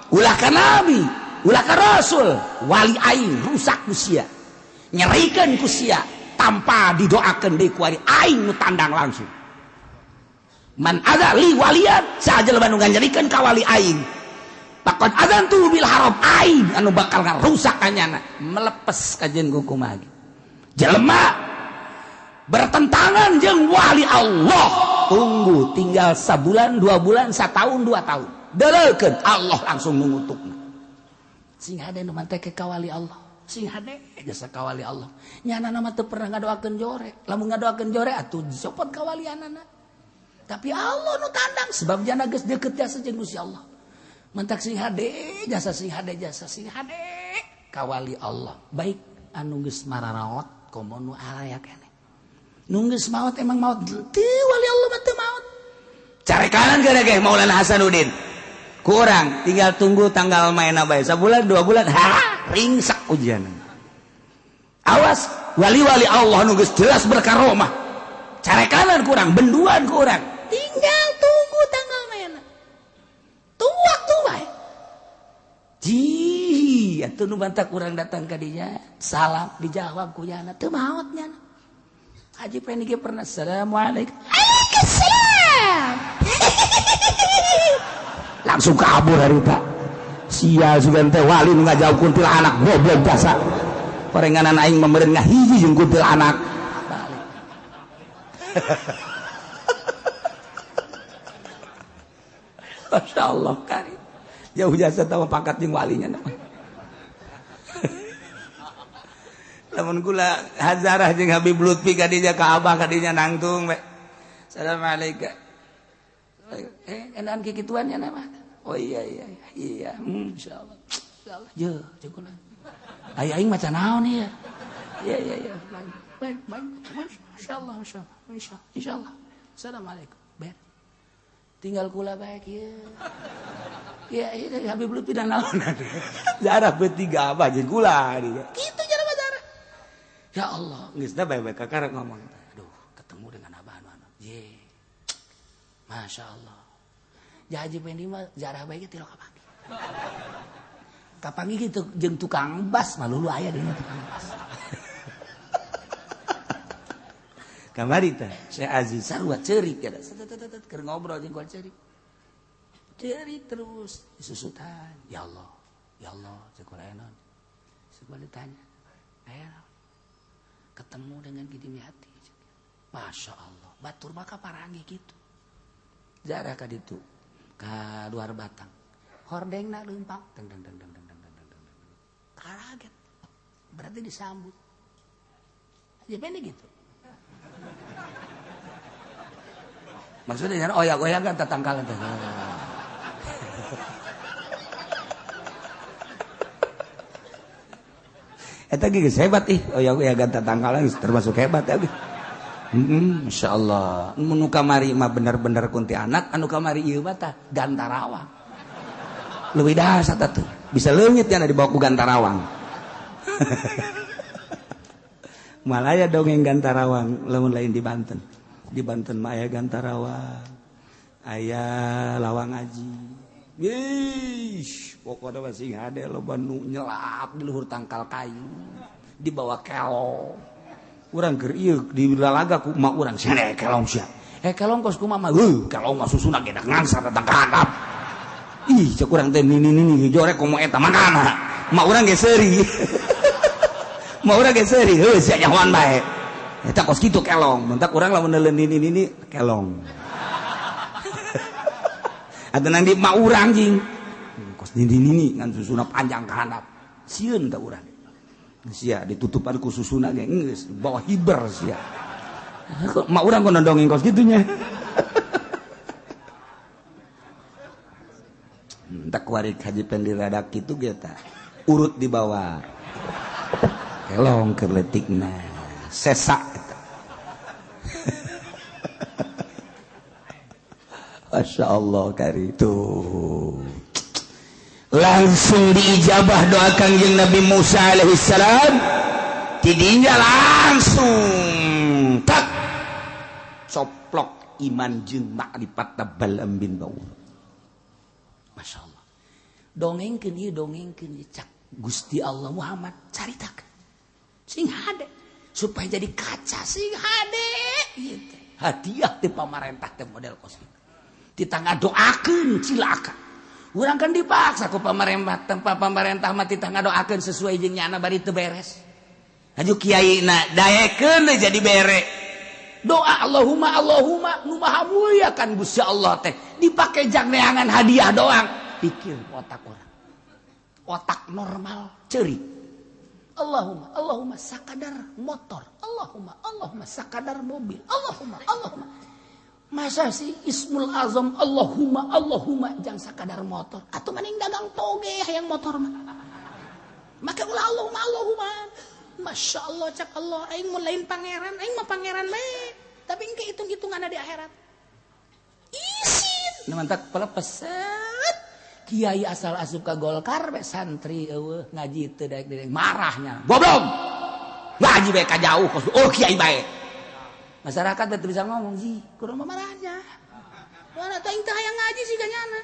Ulah ka nabi, ulah ka rasul, wali aing rusak ku sia. Nyerikeun ku sia tanpa didoakan deui ku ari aing nu tandang langsung. Man adzali waliyan saha jelema nu nganyerikeun ka wali aing. Faqad adzantuhu bil haram, aing anu bakal ngarusak kanyana, melepes kajeun ku kumaha. Jelema bertentangan jeung wali Allah. Tunggu tinggal sabulan, 2 bulan, 1 tahun, 2 tahun. Deleukeun Allah langsung mengutukna. Sing hade nu manteke ka wali Allah. Sing hade jasa ka wali Allah. Nyana mah teu pernah ngadoakeun jore. Lamun ngadoakeun jore atuh dicopot ka walianana. Tapi Allah nu tandang sebab jana geus deukeut jasa jeung Gusti Allah. Mantak sing hade jasa, sing hade jasa, sing hade ka wali Allah. Baik anu geus mararaot komo nu araya keneh. Nu geus maot emang maot teu wali Allah mah teu maot. Carekanan gara ge Maulana Hasanuddin. Kurang tinggal tunggu tanggal main bae. Sabulan 2 bulan ha ringsak ujian. Awas wali-wali Allah nu geus jelas berkaromah. Carekanan kurang, benduan kurang. Tinggal tunggu tanggal main. Tunggu waktu bae. Ji, atuh nu bantak kurang datang ka dinya, salam dijawab ku jana teu maot nyana. Haji Pendi ge pernah assalamualaikum. Waalaikumsalam. Langsung kabur harita. Sia sugan teh wali nu ngajauh kuntil anak goblok jasa. Korenganan aing meureun ngahiji jeung kuntil anak. Balik. Masya Allah kari. Jauh jasa tahu pangkat jeung walinya. Lamun kula hazarah jeung Habib Lutfi kadinya ka Abah kadinya nangtung we. Assalamualaikum. Enakan kikituan nya mah. Oh iya iya iya, insyaallah. Insyaallah. Je, jeung kula. Ai aing maca naon ieu? Iya iya iya. Baik baik. Insyaallah insyaallah. Insyaallah. Insyaallah. Assalamualaikum. Ber. Tinggal kula baik ieu. Ya, iya Habib Lutfi dan naon. Zarah bertiga apa jeung kula gitu cara mah zarah. Ya Allah, geus da bae-bae kakara ngomong. Aduh, ketemu dengan Abah anu. Ye. Masya Allah. Haji Pendi mah jarah bae ge tilo kapanggih. Kapanggih gitu jeung tukang bas malulu aya dina tukang bas. Kamari teh Syekh Aziz sarua ceurik ya. Keur ngobrol jeung kol ceurik. Ceurik terus disusutan. Ya Allah, ya Allah cek kula naon. Sekolah ditanya. Aya ketemu dengan Gidimiati. Masya Allah, batur maka paranggih gitu. Jarah ka ditu ka luar batang hordengna leumpang deng deng deng deng deng deng deng deng. Kaget berarti disambut aja pendek gitu maksudnya oyak-oyak kan tatangkalan teh. Eta geus hebat ih oyak-oyakan tatangkalan termasuk hebat ya. Masya Allah, nu kamari mah bener-bener kunti anak, anu kamari ieu mah tah Gantarawang. Leuwih dahsyat atuh. Bisa leungit nya dibawa ku Gantarawang. Malaya dongeng Gantarawang lamun lain di Banten. Di Banten mah aya Gantarawang, aya Lawang Aji. Ih, pokokna mah sing hade loba nu nyelap di luhur tangkal kayu, dibawa kelong. Urang keur ieu di lalaga ku emak urang sia kelong sia. Kelong kos kumaha mah heuh kelong mah susuna ge ngangsar datang ka handap. Ih cek urang teh nini nini jorek komo eta makana. Emak urang ge seuri. Emak urang ge seuri heuh sia nyahoan bae. Eta kos kitu kelong, mentak urang lamun neuleun nini nini kelong. Atuh nang di emak urang jing. Kos nini nini ngan susuna panjang ka handap. Sieun ta urang. Sia ditutupan ku susuna ge geus bawa hiber sia. Mak urang kono dongeng kos kitunya. Entak warik Haji Pendi rada kitu ge tah. Urut di bawah. Kelong keur leutikna. Sesak eta. Masya Allah kari itu. Langsung diijabah doa Kangjeng Nabi Musa alaihissalam. Tidinya langsung tak coplok iman jeung makrifat Balaam bin Baur. Masya Allah. Dongengkeun ieu dongengkeun ieu cak Gusti Allah Muhammad caritakeun. Sing hade supaya jadi kaca sing hade ieu teh. Hadiah ti pamarentah teh model kos kitu. Ditangga doakeun cilaka. Urang kan dipaksa ku pamarentah, tempat pamarentah mah titah ngadoakeun sesuai jeung nyana bari teu beres. Haju kiai na daekeun jadi bere. Doa Allahumma Allahumma nu maha mulia kan Gusti Allah teh dipake jang neangan hadiah doang. Pikir otak orang. Otak normal ceurik. Allahumma Allahumma sakadar motor. Allahumma Allahumma sakadar mobil. Allahumma Allahumma. Masa sih Ismul Azam Allahumma Allahumma jang sakadar motor atau mending dagang toge hayang motor mah. Maka ulah Allahumma Allahumma. Masya Allah cak Allah aing mun lain pangeran aing mah pangeran bae. Tapi engke hitung-hitungan di akhirat. Isin. Nu mantak pelepeset. Kiai asal asup ka Golkar be santri eueuh ngaji teu daek-daek marahnya. Goblok. Ngaji bae ka jauh kos. Oh kiai bae. Masyarakat teu bisa ngomong ji, kurang marahnya. Mana teh teh hayang ngaji sih kanyana.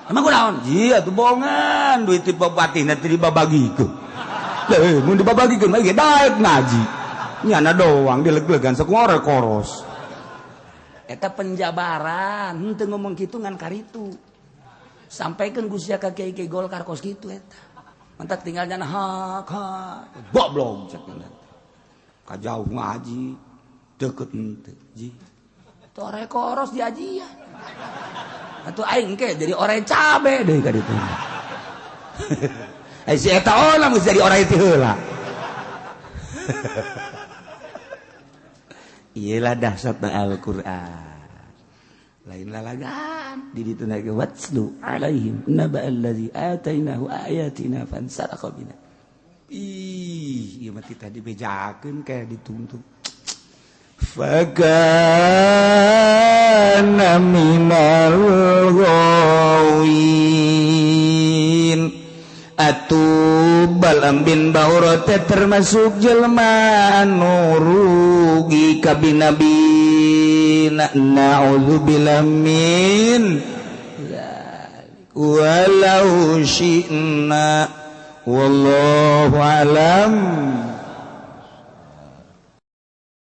Emang kunaon? Ji atuh bohongan duit ti bupati na teu dibabagikeun. Leuh, mun dibabagikeun mah ge daek ngaji. Nyana doang dileg-legan sakumaha koros. Eta penjabaran, henteu ngomong kitu ngan karitu. Sampaikeun Gusti ka kiai-kiai Golkar kos kitu eta. Mantak tinggal nyana hak hak. Goblok cek ka jauh ngaji. Deket ente ji tore koros diajian atuh aing ke jadi orang cabe deui ka ditu. Ai si eta olah geus jadi orang ti heula. Iyalah dahsyatna Al-Qur'an. Lain lalagan di ditu lagi watslu alaihim naba allazi atainahu ayatina fansalaqa minha. Ih, ieu mah titah dibejakeun kayak dituntut. Fakana minal ghawin. Atuh Bal'am bin Baura teh termasuk jelema anu rugi kabinabi. Na'udzubillah min walau syi'na wallahu alam.